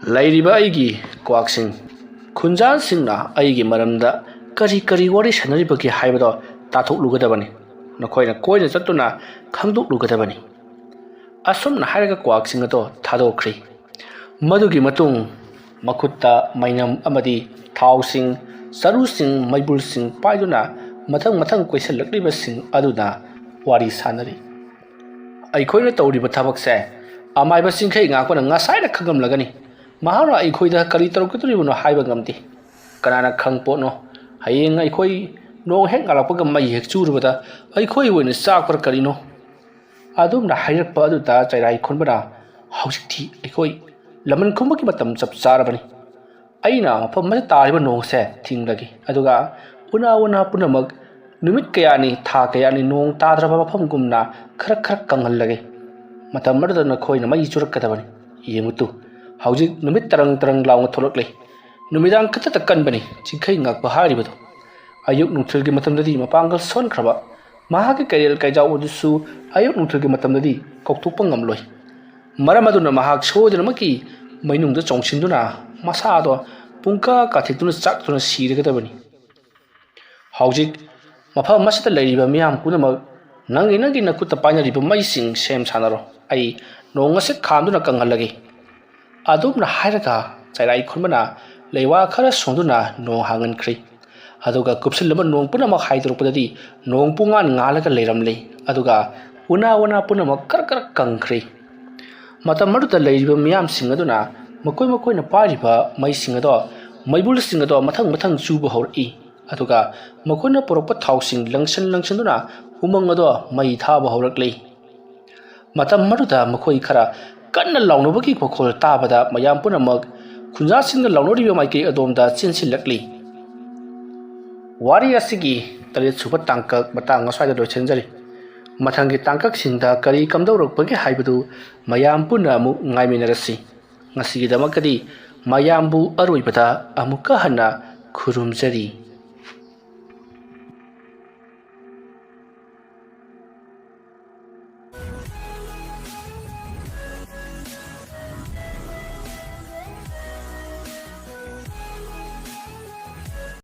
ꯂꯩꯔꯤꯕ ꯑꯩꯒꯤ ꯀ꯭ꯋꯥꯛꯁꯤꯡ, ꯈꯨꯟꯖꯥꯁꯤꯡꯅ ꯑꯩꯒꯤ ꯃꯔꯝꯗ ꯀꯔꯤ ꯀꯔꯤ ꯋꯥꯔꯤ ꯁꯥꯟꯅꯔꯤꯕꯒꯦ ꯍꯥꯏꯕꯗꯣ ꯇꯥꯊꯣꯛꯂꯨꯒꯗꯕꯅꯤ꯫ ꯅꯈꯣꯏꯅ ꯀꯣꯏꯅ ꯆꯠꯇꯨꯅ ꯈꯪꯗꯣꯛꯂꯨꯒꯗꯕꯅꯤ꯫" ꯑꯁꯨꯝꯅ ꯍꯥꯏꯔꯒ ꯀ꯭ꯋꯥꯛꯁꯤꯡ ꯑꯗꯣ ꯊꯥꯗꯣꯛꯈ꯭ꯔꯤ꯫ ꯃꯗꯨꯒꯤ ꯃꯇꯨꯡ ꯃꯈꯨꯠꯇ ꯃꯩꯅꯝ ꯑꯃꯗꯤ ꯊꯥꯎꯁꯤꯡ, ꯆꯔꯨꯁꯤꯡ, ꯃꯩꯕꯨꯜꯁꯤꯡ ꯄꯥꯏꯗꯨꯅ ꯃꯊꯪ ꯃꯊꯪ ꯀꯣꯏꯁꯤꯜꯂꯛꯂꯤꯕꯁꯤꯡ ꯑꯗꯨꯗ ꯋꯥꯔꯤ ꯁꯥꯟꯅꯔꯤ꯫ ꯑꯩꯈꯣꯏꯅ ꯇꯧꯔꯤꯕ ꯊꯕꯛꯁꯦ ꯑꯃꯥꯏꯕ ꯆꯤꯡꯈꯩ ꯉꯥꯛꯄꯅ ꯉꯁꯥꯏꯅ ꯈꯪꯂꯝꯂꯒꯅꯤ꯫ ꯃꯍꯥꯛꯅ ꯑꯩꯈꯣꯏꯗ ꯀꯔꯤ ꯇꯧꯔꯛꯀꯗꯧꯔꯤꯕꯅꯣ ꯍꯥꯏꯕ ꯉꯝꯗꯦ꯫ ꯀꯅꯥꯅ ꯈꯪ ꯄꯣꯠꯅꯣ? ꯍꯌꯦꯡ ꯑꯩꯈꯣꯏ ꯅꯣꯡ ꯍꯦꯛ ꯉꯥꯜꯂꯛꯄꯒ ꯃꯩ ꯍꯦꯛ ꯆꯨꯔꯨꯕꯗ ꯑꯩꯈꯣꯏ ꯑꯣꯏꯅ ꯆꯥꯛꯄ꯭ꯔꯥ ꯀꯔꯤꯅꯣ? ꯑꯗꯨꯝꯅ ꯍꯥꯏꯔꯛꯄ ꯑꯗꯨꯗ ꯆꯩꯔꯥꯏ ꯈꯨꯟꯕꯅ, "ꯍꯧꯖꯤꯛꯇꯤ ꯑꯩꯈꯣꯏ ꯂꯃꯟ ꯈꯨꯝꯕꯒꯤ ꯃꯇꯝ ꯆꯞ ꯆꯥꯔꯕꯅꯤ꯫ ꯑꯩꯅ ꯃꯐꯝ ꯑꯃꯗ ꯇꯥꯔꯤꯕ ꯅꯣꯡꯁꯦ ꯊꯤꯡꯂꯒꯦ, ꯑꯗꯨꯒ ꯎꯅꯥ ꯋꯥꯅꯥ ꯄꯨꯝꯅꯃꯛ ꯅꯨꯃꯤꯠ ꯀꯌꯥꯅꯤ, ꯊꯥ ꯀꯌꯥꯅꯤ ꯅꯣꯡ ꯇꯥꯗ꯭ꯔꯕ ꯃꯐꯝꯒꯨꯝꯅ ꯈꯔ ꯈꯔ ꯀꯪꯍꯜꯂꯒꯦ꯫ ꯃꯇꯝ ꯑꯗꯨꯗ ꯅꯈꯣꯏꯅ ꯃꯩ ꯆꯨꯔꯛꯀꯗꯕꯅꯤ꯫ ꯌꯦꯡꯉꯨ ꯇꯨ, ꯍꯧꯖꯤꯛ ꯅꯨꯃꯤꯠ ꯇꯔꯪ ꯇꯔꯪ ꯂꯥꯎꯅ ꯊꯣꯛꯂꯛꯂꯤ꯫ ꯅꯨꯃꯤꯗꯥꯡ ꯈꯛꯇꯗ ꯀꯟꯕꯅꯤ ꯆꯤꯡꯈꯩ ꯉꯥꯛꯄ ꯍꯥꯏꯔꯤꯕꯗꯨ꯫ ꯑꯌꯨꯛ ꯅꯨꯡꯊꯤꯜꯒꯤ ꯃꯇꯝꯗꯗꯤ ꯃꯄꯥꯡꯒꯜ ꯁꯣꯟꯈ꯭ꯔꯕ ꯃꯍꯥꯛꯀꯤ ꯀꯩꯔꯦꯜ ꯀꯩꯖꯥꯎ ꯑꯗꯨꯁꯨ ꯑꯌꯨꯛ ꯅꯨꯡꯊꯤꯜꯒꯤ ꯃꯇꯝꯗꯗꯤ ꯀꯥꯎꯊꯣꯛꯄ ꯉꯝꯂꯣꯏ꯫ ꯃꯔꯝ ꯑꯗꯨꯅ ꯃꯍꯥꯛ ꯁꯣꯏꯗꯅꯃꯛꯀꯤ ꯃꯩꯅꯨꯡꯗ ꯆꯣꯡꯁꯤꯟꯗꯨꯅ ꯃꯁꯥꯗꯣ ꯄꯨꯡꯀꯥ ꯀꯥꯊꯦꯛꯇꯨꯅ ꯆꯥꯛꯇꯨꯅ ꯁꯤꯔꯒꯗꯕꯅꯤ꯫ ꯍꯧꯖꯤꯛ ꯃꯐꯝ ꯑꯁꯤꯗ ꯂꯩꯔꯤꯕ ꯃꯤꯌꯥꯝ ꯄꯨꯝꯅꯃꯛ "ꯅꯪꯒꯤ ꯅꯪꯒꯤ ꯅꯈꯨꯠꯇ ꯄꯥꯏꯅꯔꯤꯕ ꯃꯩꯁꯤꯡ ꯁꯦꯝ ꯁꯥꯟꯅꯔꯣ꯫ ꯑꯩ ꯅꯣꯡ ꯑꯁꯤ ꯈꯥꯝꯗꯨꯅ ꯀꯪꯍꯜꯂꯒꯦ"꯫ ꯑꯗꯨꯝꯅ ꯍꯥꯏꯔꯒ ꯆꯩꯔꯥꯏ ꯈꯨꯟꯕꯅ ꯂꯩꯋꯥ ꯈꯔ ꯁꯣꯟꯗꯨꯅ ꯅꯣꯡ ꯍꯥꯡꯍꯟꯈ꯭ꯔꯦ꯫ ꯑꯗꯨꯒ ꯀꯨꯞꯁꯤꯜꯂꯕ ꯅꯣꯡ ꯄꯨꯝꯅꯃꯛ ꯍꯥꯏꯗꯣꯔꯛꯄꯗꯗꯤ ꯅꯣꯡ ꯄꯨꯡꯉꯥꯟ ꯉꯥꯜꯂꯒ ꯂꯩꯔꯝꯂꯦ꯫ ꯑꯗꯨꯒ ꯎꯅꯥ ꯋꯥꯅꯥ ꯄꯨꯝꯅꯃꯛ ꯀꯔꯛ ꯀꯔꯛ ꯀꯪꯈ꯭ꯔꯦ꯫ ꯃꯇꯝ ꯑꯗꯨꯗ ꯂꯩꯔꯤꯕ ꯃꯤꯌꯥꯝꯁꯤꯡ ꯑꯗꯨꯅ ꯃꯈꯣꯏ ꯃꯈꯣꯏꯅ ꯄꯥꯏꯔꯤꯕ ꯃꯩꯁꯤꯡ ꯑꯗꯣ, ꯃꯩꯕꯨꯜꯁꯤꯡ ꯑꯗꯣ ꯃꯊꯪ ꯃꯊꯪ ꯆꯨꯕ ꯍꯧꯔꯛꯏ꯫ ꯑꯗꯨꯒ ꯃꯈꯣꯏꯅ ꯄꯨꯔꯛꯄ ꯊꯥꯎꯁꯤꯡ ꯂꯪꯁꯟ ꯂꯪꯁꯟꯗꯨꯅ ꯎꯃꯪ ꯑꯗꯣ ꯃꯩ ꯊꯥꯕ ꯍꯧꯔꯛꯂꯤ꯫ ꯃꯇꯝ ꯑꯗꯨꯗ ꯃꯈꯣꯏ ꯈꯔ ꯀꯟꯅ ꯂꯥꯎꯅꯕꯒꯤ ꯃꯈꯣꯜ ꯇꯥꯕꯗ ꯃꯌꯥꯝ ꯄꯨꯝꯅꯃꯛ ꯈꯨꯟꯖꯥꯁꯤꯡꯅ ꯂꯥꯎꯅꯔꯤꯕ ꯃꯥꯏꯀꯩ ꯑꯗꯣꯝꯗ ꯆꯦꯟꯁꯤꯜꯂꯛꯂꯤ꯫ ꯋꯥꯔꯤ ꯑꯁꯤꯒꯤ ꯇꯔꯦꯠ ꯁꯨꯕ ꯇꯥꯡꯀꯛ ꯃꯇꯥꯡ ꯑꯁ꯭ꯋꯥꯏꯗ ꯂꯣꯏꯁꯤꯟꯖꯔꯤ꯫ ꯃꯊꯪꯒꯤ ꯇꯥꯡꯀꯛꯁꯤꯡꯗ ꯀꯔꯤ ꯀꯝꯗꯧꯔꯛꯄꯒꯦ ꯍꯥꯏꯕꯗꯨ ꯃꯌꯥꯝ ꯄꯨꯟꯅ ꯑꯃꯨꯛ ꯉꯥꯏꯃꯤꯟꯅꯔꯁꯤ꯫ ꯉꯁꯤꯒꯤꯗꯃꯛꯇꯗꯤ ꯃꯌꯥꯝꯕꯨ ꯑꯔꯣꯏꯕꯗ ꯑꯃꯨꯛꯀ ꯍꯟꯅ ꯈꯨꯔꯨꯝꯖꯔꯤ꯫